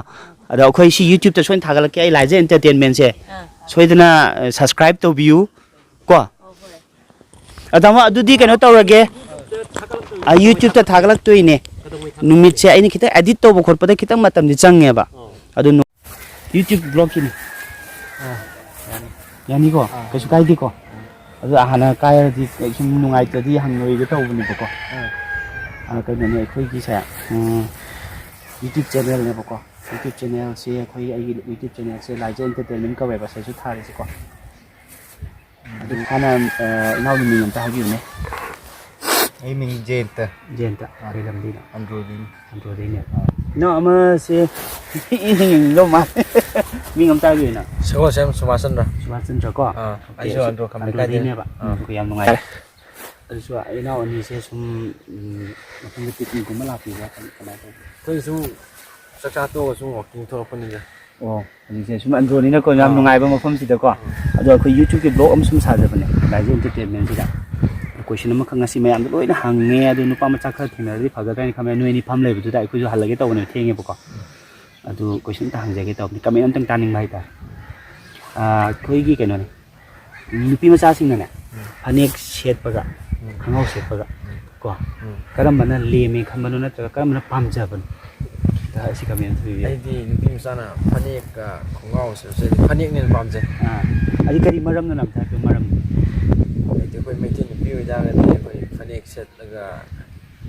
ꯑꯗꯣ ꯑꯩꯈꯣꯏ ꯁꯤ YouTube-ꯇ ꯁꯣꯏꯅ ꯊꯥꯒꯠꯂꯛꯀꯦ, ꯑꯩ ꯂꯥꯏꯖ ꯑꯦꯟꯇꯔꯇꯦꯟꯃꯦꯟꯁꯦ꯫ ꯁꯣꯏꯗꯅ, ꯑ, subscribe ꯇꯧꯕꯤꯌꯨ ꯀꯣ꯫ ꯑ, ꯇꯥꯃꯣ, ꯑꯗꯨꯗꯤ ꯀꯩꯅꯣ ꯇꯧꯔꯒꯦ, ꯑ, YouTube-ꯇ ꯊꯥꯒꯠꯂꯛꯇꯣꯏꯅꯦ꯫ ꯅꯨꯃꯤꯠꯁꯦ ꯑꯩꯅ ꯈꯤꯇꯪ edit ꯇꯧꯕ ꯈꯣꯠꯄꯗ ꯈꯤꯇꯪ ꯃꯇꯝꯗꯤ ꯆꯪꯉꯦꯕ꯫ ꯑꯗꯨ ꯅꯨ-, YouTube vlog-ꯀꯤꯅꯤ꯫ ꯌꯥꯅꯤꯀꯣ? ꯀꯩꯁꯨ ꯀꯥꯏꯗꯦꯀꯣ? ꯑꯗꯨ ꯍꯥꯟꯅ ꯀꯥꯏꯔꯗꯤ ꯁꯨꯝ ꯅꯨꯡꯉꯥꯏꯇ꯭ꯔꯗꯤ ꯍꯪꯉꯣꯏꯒꯦ ꯇꯧꯕꯅꯦꯕꯀꯣ꯫ ꯑ, ꯀꯩꯅꯣꯅꯦ, ꯑꯩꯈꯣꯏꯒꯤꯁꯦ, ꯎꯝ, YouTube channel-ꯅꯦꯕꯀꯣ꯫ YouTube channel-ꯁꯦ ꯑꯩꯈꯣꯏ, ꯑꯩꯒꯤ YouTube channel-ꯁꯦ ꯂꯥꯏꯖ ꯑꯦꯟꯇꯔꯇꯦꯟꯃꯦꯟ ꯀꯧꯋꯦꯕ, ꯁꯤꯗꯁꯨ ꯊꯥꯔꯤꯁꯦꯀꯣ꯫ ꯑꯗꯨ ꯍꯥꯟꯅ, ꯑ, ꯏꯅꯥꯎꯒꯤ ꯃꯤꯡ ꯑꯝꯇ ꯍꯥꯏꯕꯤꯌꯨꯅꯦ꯫ ꯑꯩ ꯃꯤꯡ ꯖꯌꯟꯇ꯫ ꯖꯌꯟꯇ꯫ ꯑꯥ꯫ ꯀꯩ ꯂꯝꯗꯩꯅꯣ? ꯑꯟꯗ꯭ꯔꯣꯗꯩꯅꯤ꯫ ꯑꯟꯗ꯭ꯔꯣꯗꯩꯅꯦ꯫ ꯑꯥ꯫ ꯏꯅꯥꯎ ꯑꯃꯁꯦ ꯃꯤ ꯌꯦꯡꯅꯤꯡꯗꯧ ꯃꯥꯜꯂꯦ꯫ ꯃꯤꯡ ꯑꯝꯇ ꯍꯥꯏꯕꯤꯌꯨꯅ꯫ ꯁꯒꯣꯜꯁꯦꯝ ꯁꯨꯕꯥꯁꯆꯟꯗ꯭ꯔ꯫ ꯁꯨꯕꯥꯁꯆꯟꯗ꯭ꯔ ꯀꯣ? ꯑꯥ, ꯑꯩꯁꯨ ꯑꯟꯗ꯭ꯔꯣ ꯈꯝꯕ ꯂꯩꯀꯥꯏꯗꯩꯅꯦ꯫ ꯑꯟꯗ꯭ꯔꯣꯗꯩꯅꯦꯕ꯫ ꯑꯥ꯫ ꯎꯝ, ꯑꯣꯀꯦ, ꯌꯥꯝ ꯅꯨꯡꯉꯥꯏꯔꯦ꯫ ꯑꯗꯨꯁꯨ ꯏꯅꯥꯎ ꯑꯅꯤꯁꯦ ꯁꯨꯝ, ꯎꯝ, ꯃꯐꯝꯗ picnic-ꯀꯨꯝꯕ ꯂꯥꯛꯄꯤꯕ꯭ꯔꯥ? ꯀꯃꯥꯏ-, ꯀꯃꯥꯏꯅ ꯇꯧꯕ? ꯑꯩꯈꯣꯏ ꯁꯨꯝ ꯆꯥꯛꯆꯥ ꯇꯣꯛꯑꯒ ꯁꯨꯝ walking ꯊꯣꯛꯂꯛꯄꯅꯤꯗ꯫ ꯑꯣ, ꯍꯧꯖꯤꯛꯁꯦ ꯁꯨꯝ ꯑꯟꯗ꯭ꯔꯣꯅꯤꯅꯀꯣ, ꯌꯥꯝ ꯑꯥ꯫ ꯅꯨꯡꯉꯥꯏꯕ ꯃꯐꯝꯁꯤꯗꯀꯣ꯫ ꯑꯥ꯫ ꯑꯗꯣ ꯑꯩꯈꯣꯏ YouTube-ꯀꯤ vlog ꯑꯃ ꯁꯨꯝ ꯁꯥꯖꯕꯅꯦ, ꯂꯥꯏꯖ ꯑꯦꯟꯇꯔꯇꯦꯟꯃꯦꯟꯁꯤꯗ꯫ Question ꯑꯃꯈꯛ ꯉꯁꯤ ꯃꯌꯥꯝꯗ ꯂꯣꯏꯅ ꯍꯪꯉꯦ, ꯑꯗꯣ ꯅꯨꯄꯥ ꯃꯆꯥ ꯈꯔ ꯊꯦꯡꯅꯔꯗꯤ ꯐꯒꯗ꯭ꯔꯥ ꯍꯥꯏꯅ ꯈꯟꯕ, ꯅꯣꯏ ꯑꯅꯤ ꯐꯝ ꯂꯩꯕꯗꯨꯗ ꯑꯩꯈꯣꯏꯁꯨ ꯍꯜꯂꯒꯦ ꯇꯧꯕꯅꯦꯕ, ꯊꯦꯡꯉꯦꯕꯀꯣ꯫ ꯑꯗꯨ question ꯑꯝꯇ ꯍꯪꯖꯒꯦ ꯇꯧꯕꯅꯤ, comment ꯑꯝꯇꯪ ꯇꯥꯅꯤꯡꯕ ꯍꯥꯏꯇꯥꯔꯦ꯫ ꯑꯥ, ꯑꯩꯈꯣꯏꯒꯤ ꯀꯩꯅꯣꯅꯤ, ꯅꯨꯄꯤ ꯃꯆꯥꯁꯤꯡꯅꯅꯦ, ꯎꯝ꯫ ꯐꯅꯦꯛ ꯁꯦꯠꯄꯒ, ꯎꯝ꯫ ꯈꯣꯡꯒ꯭ꯔꯥꯎ ꯁꯦꯠꯄꯒ, ꯎꯝ꯫ ꯀꯣ, ꯎꯝ꯫ ꯀꯔꯝꯕꯅ ꯂꯦꯝꯃꯦ ꯈꯟꯕꯅꯣ, ꯅꯠꯇ꯭ꯔꯒ ꯀꯔꯝꯕꯅ ꯄꯥꯝꯖꯕꯅꯣ? ꯁꯤ ꯀꯃꯦꯟ ꯊꯝꯕꯤꯌꯨ꯫ ꯑꯩꯗꯤ ꯅꯨꯄꯤ ꯃꯆꯥꯅ ꯐꯅꯦꯛꯀ ꯈꯣꯡꯒ꯭ꯔꯥꯎ ꯁꯦꯠꯄꯁꯦ, ꯐꯅꯦꯛꯅ ꯍꯦꯟꯅ ꯄꯥꯝꯖꯩ꯫ ꯑꯥ, ꯑꯗꯨ ꯀꯔꯤ ꯃꯔꯝꯅ ꯅꯝꯊꯔꯛꯄ ꯃꯔꯝ? ꯍꯥꯏꯗꯤ ꯑꯩꯈꯣꯏ ꯃꯩꯇꯩ ꯅꯨꯄꯤ ꯑꯣꯏꯇꯥꯔꯒꯗꯤ ꯑꯩꯈꯣꯏ ꯐꯅꯦꯛ ꯁꯦꯠꯂꯒ,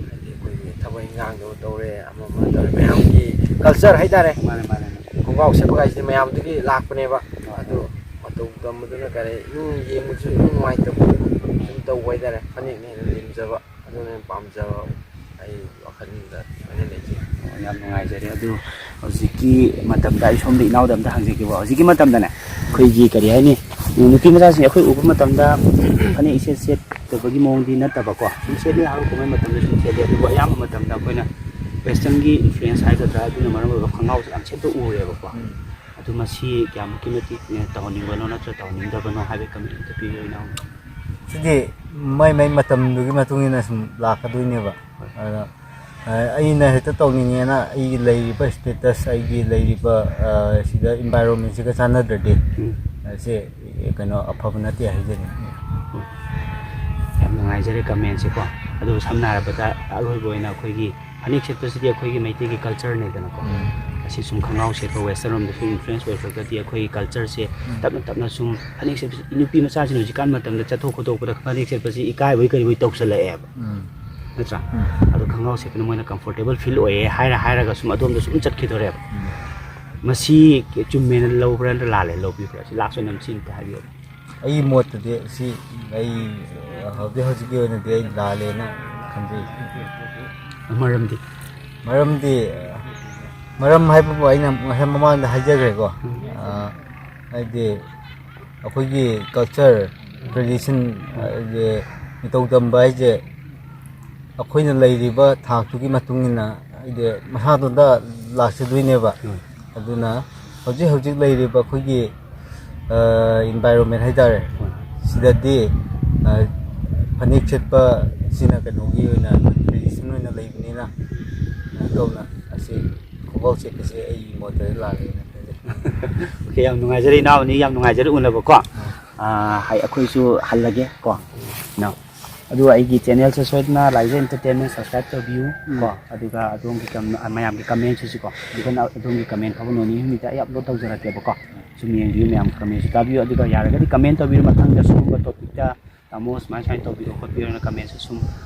ꯍꯥꯏꯗꯤ ꯑꯩꯈꯣꯏꯒꯤ ꯊꯕꯛ ꯏꯟꯈꯥꯡꯗꯣ ꯇꯧꯔꯦ, ꯑꯃ ꯑꯃ ꯇꯧꯔꯦ, ꯃꯌꯥꯝꯒꯤ ꯀꯜꯆꯔ ꯍꯥꯏꯇꯥꯔꯦ꯫ ꯃꯥꯅꯦ, ꯃꯥꯅꯦ, ꯃꯥꯅꯦ꯫ ꯈꯣꯡꯒ꯭ꯔꯥꯎ ꯁꯦꯠꯄ ꯍꯥꯏꯁꯤꯗꯤ ꯃꯌꯥꯝꯗꯒꯤ ꯂꯥꯛꯄꯅꯦꯕ꯫ ꯑꯗꯨ ꯃꯇꯧ ꯇꯝꯕꯗꯨꯅ ꯀꯔꯤ, ꯏꯅꯨꯡ ꯌꯦꯡꯕꯁꯨ ꯏꯅꯨꯡ ꯅꯨꯡꯉꯥꯏꯇꯕ, ꯁꯨꯝ ꯇꯧꯕ ꯍꯥꯏꯇꯥꯔꯦ꯫ ꯐꯅꯦꯛꯅ ꯍꯦꯟꯅ ꯂꯦꯝꯖꯕ, ꯑꯗꯨꯅ ꯍꯦꯟꯅ ꯄꯥꯝꯖꯕ ꯑꯩ ꯋꯥꯈꯜꯗ ꯁꯨꯃꯥꯏꯅ ꯂꯩꯖꯩ꯫ ꯑꯣ, ꯌꯥꯝ ꯅꯨꯡꯉꯥꯏꯖꯔꯦ꯫ ꯑꯗꯨ ꯍꯧꯖꯤꯛꯀꯤ ꯃꯇꯝꯗ ꯑꯩ ꯁꯣꯝꯗ ꯏꯅꯥꯎꯗ ꯑꯝꯇ ꯍꯪꯖꯒꯦꯕ꯫ ꯍꯧꯖꯤꯛꯀꯤ ꯃꯇꯝꯗꯅꯦ, ꯑꯩꯈꯣꯏꯒꯤ ꯀꯔꯤ ꯍꯥꯏꯅꯤ, ꯅꯨꯄꯤ ꯃꯆꯥꯁꯤꯡ ꯑꯩꯈꯣꯏ ꯎꯕ ꯃꯇꯝꯗ ꯐꯅꯦꯛ ꯏꯁꯦꯠ ꯁꯦꯠꯇꯕꯒꯤ ꯃꯑꯣꯡꯗꯤ ꯅꯠꯇꯕꯀꯣ, ꯁꯨꯝ ꯁꯦꯠꯂꯤ, ꯍꯔꯥꯎ ꯀꯨꯝꯍꯩ ꯃꯇꯝꯗ ꯁꯨꯝ ꯁꯦꯠꯂꯤ, ꯑꯗꯨꯕꯨ ꯑꯌꯥꯝꯕ ꯃꯇꯝꯗ ꯑꯩꯈꯣꯏꯅ ꯋꯦꯁꯇꯔꯟꯒꯤ ꯏꯟꯐ꯭ꯂꯨꯌꯦꯟꯁ ꯍꯥꯏꯒꯗ꯭ꯔꯥ, ꯑꯗꯨꯅ ꯃꯔꯝ ꯑꯣꯏꯔꯒ ꯈꯣꯡꯒ꯭ꯔꯥꯎꯁꯦ ꯌꯥꯝ ꯁꯦꯠꯄ ꯎꯔꯦꯕꯀꯣ꯫ ꯑꯗꯨ ꯃꯁꯤ ꯀꯌꯥꯃꯨꯛꯀꯤ ꯃꯇꯤꯛ ꯇꯧꯍꯟꯅꯤꯡꯕꯅꯣ ꯅꯠꯇ꯭ꯔꯒ ꯇꯧꯍꯟꯅꯤꯡꯗꯕꯅꯣ ꯍꯥꯏꯕꯒꯤ ꯀꯃꯦꯟ ꯑꯝꯇ ꯄꯤꯕꯤꯌꯨ, ꯏꯅꯥꯎ꯫ ꯁꯤꯗꯤ ꯃꯥꯏ ꯃꯥꯏ ꯃꯇꯝꯗꯨꯒꯤ ꯃꯇꯨꯡ ꯏꯟꯅ ꯁꯨꯝ ꯂꯥꯛꯀꯗꯣꯏꯅꯦꯕ꯫ ꯑꯗ ꯑꯩꯅ ꯍꯦꯛꯇ ꯇꯧꯅꯤꯡꯉꯦꯅ ꯑꯩꯒꯤ ꯂꯩꯔꯤꯕ ꯁ꯭ꯇꯦꯇꯁ, ꯑꯩꯒꯤ ꯂꯩꯔꯤꯕ ꯁꯤꯗ ꯏꯟꯚꯥꯏꯔꯣꯟꯃꯦꯟꯁꯤꯒ ꯆꯥꯟꯅꯗ꯭ꯔꯗꯤ, ꯁꯤ ꯀꯩꯅꯣ, ꯑꯐꯕ ꯅꯠꯇꯦ ꯍꯥꯏꯖꯅꯤꯡꯉꯤ꯫ ꯌꯥꯝ ꯅꯨꯡꯉꯥꯏꯖꯔꯦ ꯀꯃꯦꯟꯁꯦꯀꯣ꯫ ꯑꯗꯨꯕꯨ ꯁꯝꯅ ꯍꯥꯏꯔꯕꯗ ꯑꯔꯣꯏꯕ ꯑꯣꯏꯅ ꯑꯩꯈꯣꯏꯒꯤ ꯐꯅꯦꯛ ꯁꯦꯠꯄꯁꯤꯗꯤ ꯑꯩꯈꯣꯏꯒꯤ ꯃꯩꯇꯩꯒꯤ ꯀꯜꯆꯔꯅꯦꯗꯅꯀꯣ꯫ ꯑꯁꯤ ꯁꯨꯝ ꯈꯣꯡꯒ꯭ꯔꯥꯎ ꯁꯦꯠꯄ, ꯋꯦꯁꯇꯔꯟ ꯂꯣꯝꯗꯁꯨ ꯏꯟꯐ꯭ꯂꯨꯌꯦꯟꯁ ꯑꯣꯏꯈ꯭ꯔꯒꯗꯤ ꯑꯩꯈꯣꯏꯒꯤ ꯀꯜꯆꯔꯁꯦ ꯇꯞꯅ ꯇꯞꯅ ꯁꯨꯝ, ꯐꯅꯦꯛ ꯁꯦꯠꯄꯁꯤ ꯅꯨꯄꯤ ꯃꯆꯥꯁꯤꯡ ꯍꯧꯖꯤꯛꯀꯥꯟ ꯃꯇꯝꯗ ꯆꯠꯊꯣꯛ ꯈꯣꯠꯇꯣꯛꯄꯗ ꯐꯅꯦꯛ ꯁꯦꯠꯄꯁꯤ ꯏꯀꯥꯏꯕꯣꯏ ꯀꯔꯤꯕꯣꯏ ꯇꯧꯁꯜꯂꯛꯑꯦꯕ, ꯅꯠꯇ꯭ꯔꯥ? ꯑꯗꯣ ꯈꯣꯡꯒ꯭ꯔꯥꯎ ꯁꯦꯠꯄꯅ ꯃꯣꯏꯅ ꯀꯝꯐꯣꯔꯇꯦꯕꯜ ꯐꯤꯜ ꯑꯣꯏꯌꯦ ꯍꯥꯏꯔ ꯍꯥꯏꯔꯒ ꯁꯨꯝ ꯑꯗꯣꯝꯗ ꯁꯨꯝ ꯆꯠꯈꯤꯗꯣꯔꯦꯕ꯫ ꯃꯁꯤ ꯆꯨꯝꯃꯦꯅ ꯂꯧꯕ꯭ꯔꯥ ꯅꯠꯇ꯭ꯔ ꯂꯥꯜꯂꯦꯅ ꯂꯧꯕꯤꯕ꯭ꯔꯥ? ꯁꯤ ꯂꯥꯁ ꯑꯣꯏꯅ ꯁꯤ ꯑꯝꯇ ꯍꯥꯏꯕꯤꯌꯨ꯫ ꯑꯩꯒꯤ ꯃꯣꯠꯇꯗꯤ ꯁꯤ ꯑꯩ ꯍꯧꯖꯤꯛ ꯍꯧꯖꯤꯛꯀꯤ ꯑꯣꯏꯅꯗꯤ ꯑꯩ ꯂꯥꯜꯂꯦꯅ ꯈꯟꯖꯩ꯫ ꯃꯔꯝꯗꯤ? ꯃꯔꯝꯗꯤ, ꯃꯔꯝ ꯍꯥꯏꯕꯕꯨ ꯑꯩꯅ ꯉꯁꯥꯏ ꯃꯃꯥꯡꯗ ꯍꯥꯏꯖꯈ꯭ꯔꯦꯀꯣ꯫ ꯍꯥꯏꯗꯤ ꯑꯩꯈꯣꯏꯒꯤ ꯀꯜꯆꯔ, ꯇ꯭ꯔꯦꯗꯤꯁꯟ, ꯍꯥꯏꯗꯤ ꯃꯇꯧ ꯇꯝꯕ ꯍꯥꯏꯁꯦ ꯑꯩꯈꯣꯏꯅ ꯂꯩꯔꯤꯕ ꯊꯥꯛꯇꯨꯒꯤ ꯃꯇꯨꯡ ꯏꯟꯅ ꯍꯥꯏꯗꯤ ꯃꯁꯥꯗꯨꯗ ꯂꯥꯛꯆꯗꯣꯏꯅꯦꯕ꯫ ꯑꯗꯨꯅ ꯍꯧꯖꯤꯛ ꯍꯧꯖꯤꯛ ꯂꯩꯔꯤꯕ ꯑꯩꯈꯣꯏꯒꯤ ꯏꯟꯚꯥꯏꯔꯣꯟꯃꯦꯟ ꯍꯥꯏꯇꯥꯔꯦ, ꯁꯤꯗꯗꯤ ꯐꯅꯦꯛ ꯁꯦꯠꯄ ꯁꯤꯅ ꯀꯩꯅꯣꯒꯤ ꯑꯣꯏꯅ ꯇ꯭ꯔꯦꯗꯤꯁꯟ ꯑꯣꯏꯅ ꯂꯩꯕꯅꯤꯅ, ꯀꯩꯅꯣ ꯇꯧꯅ ꯑꯁꯤ ꯈꯣꯡꯒ꯭ꯔꯥꯎ ꯁꯦꯠꯄꯁꯦ ꯑꯩꯒꯤ ꯃꯣꯠꯇꯗꯤ ꯂꯥꯜꯂꯦꯅ ꯈꯟꯖꯩ꯫ ꯑꯣꯀꯦ, ꯌꯥꯝ ꯅꯨꯡꯉꯥꯏꯖꯔꯦ ꯏꯅꯥꯎ ꯑꯅꯤ, ꯌꯥꯝ ꯅꯨꯡꯉꯥꯏꯖꯔꯦ ꯎꯅꯕꯀꯣ꯫ ꯑꯥ, ꯍꯥꯏ, ꯑꯩꯈꯣꯏꯁꯨ ꯍꯜꯂꯒꯦ ꯀꯣ, ꯏꯅꯥꯎ꯫ ꯑꯗꯨꯒ ꯑꯩꯒꯤ ꯆꯦꯅꯦꯜꯁꯦ ꯁꯣꯏꯗꯅ ꯂꯥꯏꯖ ꯑꯦꯟꯇꯔꯇꯦꯟꯃꯦꯟ ꯁꯕꯁꯀ꯭ꯔꯥꯏꯕ ꯇꯧꯕꯤꯌꯨ꯫ ꯎꯝ꯫ ꯀꯣ, ꯑꯗꯨꯒ ꯑꯗꯣꯝꯒꯤ ꯀꯝ-, ꯃꯌꯥꯝꯒꯤ ꯀꯃꯦꯟꯁꯤꯁꯨ ꯀꯣ, ꯑꯗꯨꯒ ꯑꯗꯣꯝꯒꯤ ꯀꯃꯦꯟ ꯐꯥꯎꯕ ꯅꯣꯡ ꯅꯤꯅꯤ ꯍꯨꯝꯅꯤꯗ ꯑꯩ ꯑꯞꯂꯣꯗ ꯇꯧꯖꯔꯛꯀꯦꯕꯀꯣ꯫ ꯁꯨꯝ ꯌꯦꯡꯕꯤꯌꯨ, ꯃꯌꯥꯝꯒꯤ ꯀꯃꯦꯟꯁꯨ ꯇꯥꯕꯤꯌꯨ, ꯑꯗꯨꯒ ꯌꯥꯔꯒꯗꯤ ꯀꯃꯦꯟ ꯇꯧꯕꯤꯌꯨ ꯃꯊꯪꯗ ꯁꯤꯒꯨꯝꯕ ꯇꯣꯄꯤꯛꯇ ꯇꯥꯃꯣ ꯁꯨꯃꯥꯏ ꯁꯨꯃꯥꯏꯅ ꯇꯧꯕꯤꯔꯣ ꯈꯣꯠꯄꯤꯔꯣꯅ ꯀꯃꯦꯟꯁꯨ ꯁꯨꯝ,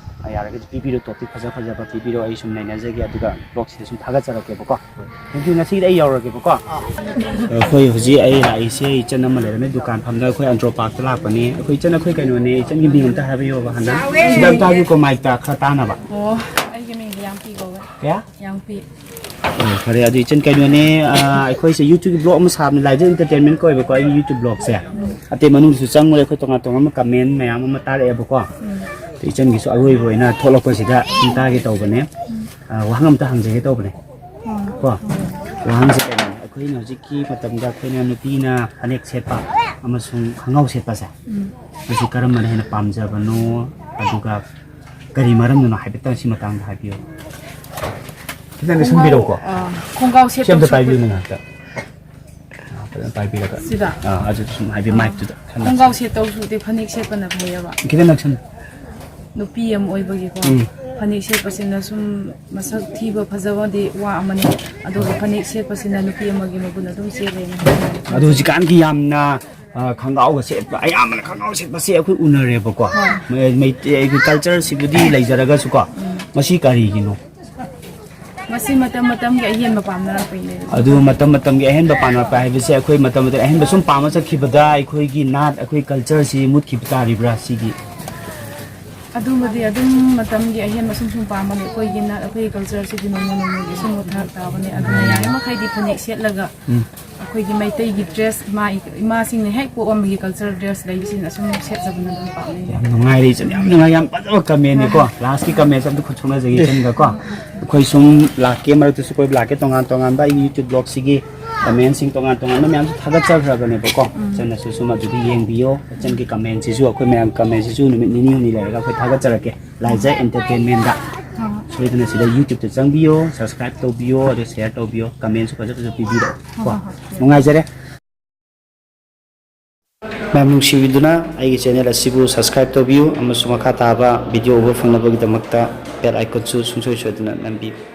ꯑ, ꯌꯥꯔꯒꯗꯤ ꯄꯤꯕꯤꯔꯣ, ꯇꯣꯄꯤꯛ ꯐꯖ ꯐꯖꯕ ꯄꯤꯕꯤꯔꯣ, ꯑꯩ ꯁꯨꯝ ꯅꯩꯅꯖꯒꯦ꯫ ꯑꯗꯨꯒ ꯕ꯭ꯂꯣꯛꯁꯤꯗ ꯁꯨꯝ ꯊꯥꯒꯠꯆꯔꯛꯀꯦꯕꯀꯣ꯫ ꯊꯦꯡꯀ꯭ꯌꯨ꯫ ꯉꯁꯤꯒꯤꯗꯤ ꯑꯩ ꯌꯧꯔꯒꯦꯕꯀꯣ꯫ ꯑꯩꯈꯣꯏ ꯍꯧꯖꯤꯛ, ꯑꯩ ꯂꯥꯛꯏꯁꯦ ꯏꯆꯟ ꯑꯃ ꯂꯩꯔꯝꯃꯦ ꯗꯨꯀꯥꯟ ꯐꯝꯗ, ꯑꯩꯈꯣꯏ ꯑꯟꯗ꯭ꯔꯣ ꯄꯥꯔꯛꯇ ꯂꯥꯛꯄꯅꯦ꯫ ꯑꯩꯈꯣꯏ ꯏꯆꯟ, ꯑꯩꯈꯣꯏ ꯀꯩꯅꯣꯅꯦ, ꯏꯆꯟꯒꯤ ꯃꯤꯡ ꯑꯝꯇ ꯍꯥꯏꯕꯤꯌꯣꯕ ꯍꯥꯟꯅ꯫ ꯁꯤꯗ ꯑꯝꯇ ꯍꯥꯏꯕꯤꯌꯨꯀꯣ, ꯃꯥꯏꯛꯇ ꯈꯔ ꯇꯥꯅꯕ꯫ ꯑꯣ, ꯑꯩꯒꯤ ꯃꯤꯡꯗꯤ ꯌꯥꯝ ꯄꯤꯒꯧꯋꯦ꯫ ꯀꯌꯥ? ꯌꯥꯡꯄꯤ꯫ ꯑꯣ, ꯐꯔꯦ꯫ ꯑꯗꯨ ꯏꯆꯟ ꯀꯩꯅꯣꯅꯦ, ꯑ, ꯑꯩꯈꯣꯏꯁꯦ YouTubeꯀꯤ vlog ꯑꯃ ꯁꯥꯕꯅꯦ, ꯂꯥꯏꯖ ꯑꯦꯟꯇꯔꯇꯦꯟꯃꯦꯟ ꯀꯧꯋꯦꯕꯀꯣ ꯑꯩꯒꯤ YouTube vlogꯁꯦ꯫ ꯑꯇꯩ ꯃꯅꯨꯡꯗꯁꯨ ꯆꯪꯉꯨꯔꯦ, ꯑꯩꯈꯣꯏ ꯇꯣꯉꯥꯟ ꯇꯣꯉꯥꯟꯕ ꯀꯃꯦꯟ ꯃꯌꯥꯝ ꯑꯃ ꯇꯥꯔꯛꯑꯦꯕꯀꯣ꯫ ꯑꯗꯨ ꯏꯆꯟꯒꯤꯁꯨ ꯑꯔꯣꯏꯕ ꯑꯣꯏꯅ ꯊꯣꯛꯂꯛꯄꯁꯤꯗ ꯁꯨꯝ ꯇꯥꯒꯦ ꯇꯧꯕꯅꯦ꯫ ꯑ, ꯋꯥꯍꯪ ꯑꯝꯇ ꯍꯪꯖꯒꯦ ꯇꯧꯕꯅꯦ꯫ ꯀꯣ? ꯋꯥꯍꯪꯁꯦ ꯀꯩꯅꯣꯅꯦ, ꯑꯩꯈꯣꯏꯅ ꯍꯧꯖꯤꯛꯀꯤ ꯃꯇꯝꯗ ꯑꯩꯈꯣꯏꯅ ꯅꯨꯄꯤꯅ ꯐꯅꯦꯛ ꯁꯦꯠꯄ ꯑꯃꯁꯨꯡ ꯈꯣꯡꯒ꯭ꯔꯥꯎ ꯁꯦꯠꯄꯁꯦ, ꯃꯁꯤ ꯀꯔꯝꯕꯅ ꯍꯦꯟꯅ ꯄꯥꯝꯖꯕꯅꯣ? ꯑꯗꯨꯒ ꯀꯔꯤ ꯃꯔꯝꯅꯅꯣ ꯍꯥꯏꯐꯦꯠꯇꯪ ꯁꯤ ꯃꯇꯥꯡꯗ ꯍꯥꯏꯕꯤꯌꯨ꯫ ꯈꯤꯇꯪ ꯅꯛꯁꯟꯕꯤꯔꯛꯎꯀꯣ꯫ ꯑ, ꯈꯣꯡꯒ꯭ꯔꯥꯎ ꯁꯤ ꯑꯝꯇ ꯁꯦꯠꯄꯁꯨ ꯄꯥꯏꯕꯤꯌꯨꯅꯦ ꯉꯥꯏꯍꯥꯛꯇ꯫ ꯑ, ꯐꯖꯅ ꯄꯥꯏꯕꯤꯔꯒ꯫ ꯁꯤꯗ? ꯑ, ꯑꯗꯨ ꯁꯨꯝ ꯍꯥꯏꯕꯤ ꯑ, ꯃꯥꯏꯛꯇꯨꯗ ꯈꯟꯅꯁꯤ꯫ ꯈꯣꯡꯒ꯭ꯔꯥꯎ ꯁꯦꯠꯇꯧ ꯁꯔꯨꯛꯇꯤ ꯐꯅꯦꯛ ꯁꯦꯠꯄꯅ ꯐꯩꯌꯦꯕ꯫ ꯈꯤꯇꯪ ꯅꯛꯁꯟ꯫ ꯅꯨꯄꯤ ꯑꯃ ꯑꯣꯏꯕꯒꯤꯀꯣ, ꯎꯝ꯫ ꯐꯅꯦꯛ ꯁꯦꯠꯄꯁꯤꯅ ꯁꯨꯝ ꯃꯁꯛ ꯊꯤꯕ ꯐꯖꯕꯗꯤ ꯋꯥ ꯑꯃꯅꯤ, ꯑꯗꯨꯒ ꯐꯅꯦꯛ ꯁꯦꯠꯄꯁꯤꯅ ꯅꯨꯄꯤ ꯑꯃꯒꯤ ꯃꯒꯨꯟ ꯑꯗꯨꯝ ꯆꯦꯜꯂꯦꯅ ꯍꯥꯏꯅꯤꯡꯉꯤ꯫ ꯑꯗꯨ ꯍꯧꯖꯤꯛꯀꯥꯟꯒꯤ ꯌꯥꯝꯅ, ꯑ, ꯈꯣꯡꯒ꯭ꯔꯥꯎꯒ ꯁꯦꯠꯄ, ꯑꯌꯥꯝꯕꯅ ꯈꯣꯡꯒ꯭ꯔꯥꯎ ꯁꯦꯠꯄꯁꯦ ꯑꯩꯈꯣꯏ ꯎꯅꯔꯦꯕꯀꯣ꯫ ꯍꯣꯏ꯫ ꯃꯩ-, ꯃꯩꯇꯩ ꯑꯩꯈꯣꯏ ꯀꯜꯆꯔꯁꯤꯕꯨꯗꯤ ꯂꯩꯖꯔꯒꯁꯨꯀꯣ, ꯎꯝ꯫ ꯃꯁꯤ ꯀꯔꯤꯒꯤꯅꯣ? ꯃꯁꯤ ꯃꯇꯝ ꯃꯇꯝꯒꯤ ꯑꯍꯦꯟꯕ ꯄꯥꯝꯅꯔꯛꯄꯒꯤꯅꯦ꯫ ꯑꯗꯨ ꯃꯇꯝ ꯃꯇꯝꯒꯤ ꯑꯍꯦꯟꯕ ꯄꯥꯝꯅꯔꯛꯄ ꯍꯥꯏꯕꯁꯦ ꯑꯩꯈꯣꯏ ꯃꯇꯝ ꯃꯇꯝꯒꯤ ꯑꯍꯦꯟꯕ ꯁꯨꯝ ꯄꯥꯝꯃ ꯆꯠꯈꯤꯕꯗ ꯑꯩꯈꯣꯏꯒꯤ ꯅꯥꯠ, ꯑꯩꯈꯣꯏ ꯀꯜꯆꯔꯁꯤ ꯃꯨꯠꯈꯤꯕ ꯇꯥꯔꯤꯕ꯭ꯔꯥ ꯁꯤꯒꯤ? ꯑꯗꯨꯃꯗꯤ ꯑꯗꯨꯝ ꯃꯇꯝꯒꯤ ꯑꯍꯦꯟꯕ ꯁꯨꯝ ꯁꯨꯝ ꯄꯥꯝꯃꯅꯤ꯫ ꯑꯩꯈꯣꯏꯒꯤ ꯅꯥꯠ, ꯑꯩꯈꯣꯏꯒꯤ ꯀꯜꯆꯔꯁꯤꯗꯤ ꯅꯣꯡꯃ ꯅꯣꯡꯃꯒꯤ ꯁꯨꯝ ꯃꯨꯠꯊꯔꯛ ꯇꯥꯕꯅꯦ꯫ ꯑꯗꯨꯅ ꯌꯥꯔꯤꯃꯈꯩꯗꯤ ꯐꯅꯦꯛ ꯁꯦꯠꯂꯒ ꯎꯝ꯫ ꯑꯩꯈꯣꯏꯒꯤ ꯃꯩꯇꯩꯒꯤ ꯗ꯭ꯔꯦꯁ, ꯏꯃꯥ, ꯏꯃꯥꯁꯤꯡꯅ ꯍꯦꯛ ꯄꯣꯛꯑꯝꯕꯒꯤ ꯀꯜꯆꯔ ꯗ꯭ꯔꯦꯁ ꯂꯩꯕꯁꯤꯡ ꯑꯁꯨꯝ ꯁꯦꯠꯆꯕꯅ ꯑꯗꯨꯝ ꯄꯥꯝꯃꯦ꯫ ꯌꯥꯝ ꯅꯨꯡꯉꯥꯏꯔꯦ ꯏꯆꯟ, ꯌꯥꯝ ꯅꯨꯡꯉꯥꯏ, ꯌꯥꯝ ꯐꯖꯕ ꯀꯃꯦꯟꯅꯤꯀꯣ꯫ ꯂꯥꯁꯀꯤ ꯀꯃꯦꯟꯁꯦ ꯑꯝꯇ ꯈꯨꯠ ꯁꯣꯛꯅꯖꯒꯦ ꯏꯆꯟꯒꯀꯣ꯫ ꯑꯩꯈꯣꯏ ꯁꯨꯝ ꯂꯥꯛꯀꯦ, ꯃꯔꯛꯇꯁꯨ ꯀꯣꯏꯕ ꯂꯥꯛꯀꯦ, ꯇꯣꯉꯥꯟ ꯇꯣꯉꯥꯟꯕ ꯑꯩꯒꯤ YouTube vlogꯁꯤꯒꯤ ꯀꯃꯦꯟꯁꯤꯡ ꯇꯣꯉꯥꯟ ꯇꯣꯉꯥꯟꯕ ꯃꯌꯥꯝꯁꯨ ꯊꯥꯒꯠꯆꯈ꯭ꯔꯕꯅꯦꯕꯀꯣ꯫ ꯎꯝ꯫ ꯏꯆꯟꯅꯁꯨ ꯁꯨꯝ ꯑꯗꯨꯗꯤ ꯌꯦꯡꯕꯤꯌꯣ꯫ ꯏꯆꯟꯒꯤ ꯀꯃꯦꯟꯁꯤꯁꯨ, ꯑꯩꯈꯣꯏ ꯃꯌꯥꯝ ꯀꯃꯦꯟꯁꯤꯁꯨ ꯅꯨꯃꯤꯠ ꯅꯤꯅꯤ ꯍꯨꯝꯅꯤ ꯂꯩꯔꯒ ꯑꯩꯈꯣꯏ ꯊꯥꯒꯠꯆꯔꯛꯀꯦ꯫ ꯂꯥꯏꯖ ꯑꯦꯟꯇꯔꯇꯦꯟꯃꯦꯟꯗ꯫ ꯍꯣꯏ꯫ ꯁꯣꯏꯗꯅ ꯁꯤꯗ YouTubeꯇ ꯆꯪꯕꯤꯌꯣ, subscribe ꯇꯧꯕꯤꯌꯣ, ꯑꯗꯨ share ꯇꯧꯕꯤꯌꯣ, ꯀꯃꯦꯟꯁꯨ ꯐꯖ ꯐꯖ ꯄꯤꯕꯤꯔꯛꯑꯣ ꯍꯣꯏ, ꯀꯣ꯫ ꯍꯣꯏ, ꯍꯣꯏ꯫ ꯅꯨꯡꯉꯥꯏꯖꯔꯦ꯫ ꯃꯌꯥꯝ ꯅꯨꯡꯁꯤꯕꯤꯗꯨꯅ ꯑꯩꯒꯤ channel ꯑꯁꯤꯕꯨ subscribe ꯇꯧꯕꯤꯌꯨ ꯑꯃꯁꯨꯡ ꯃꯈꯥ ꯇꯥꯕ video ꯎꯕ ꯐꯪꯅꯕꯒꯤꯗꯃꯛꯇ bell icon ꯁꯨ ꯁꯨꯡꯁꯣꯏ ꯁꯣꯏꯗꯅ ꯅꯝꯕꯤꯌꯨ꯫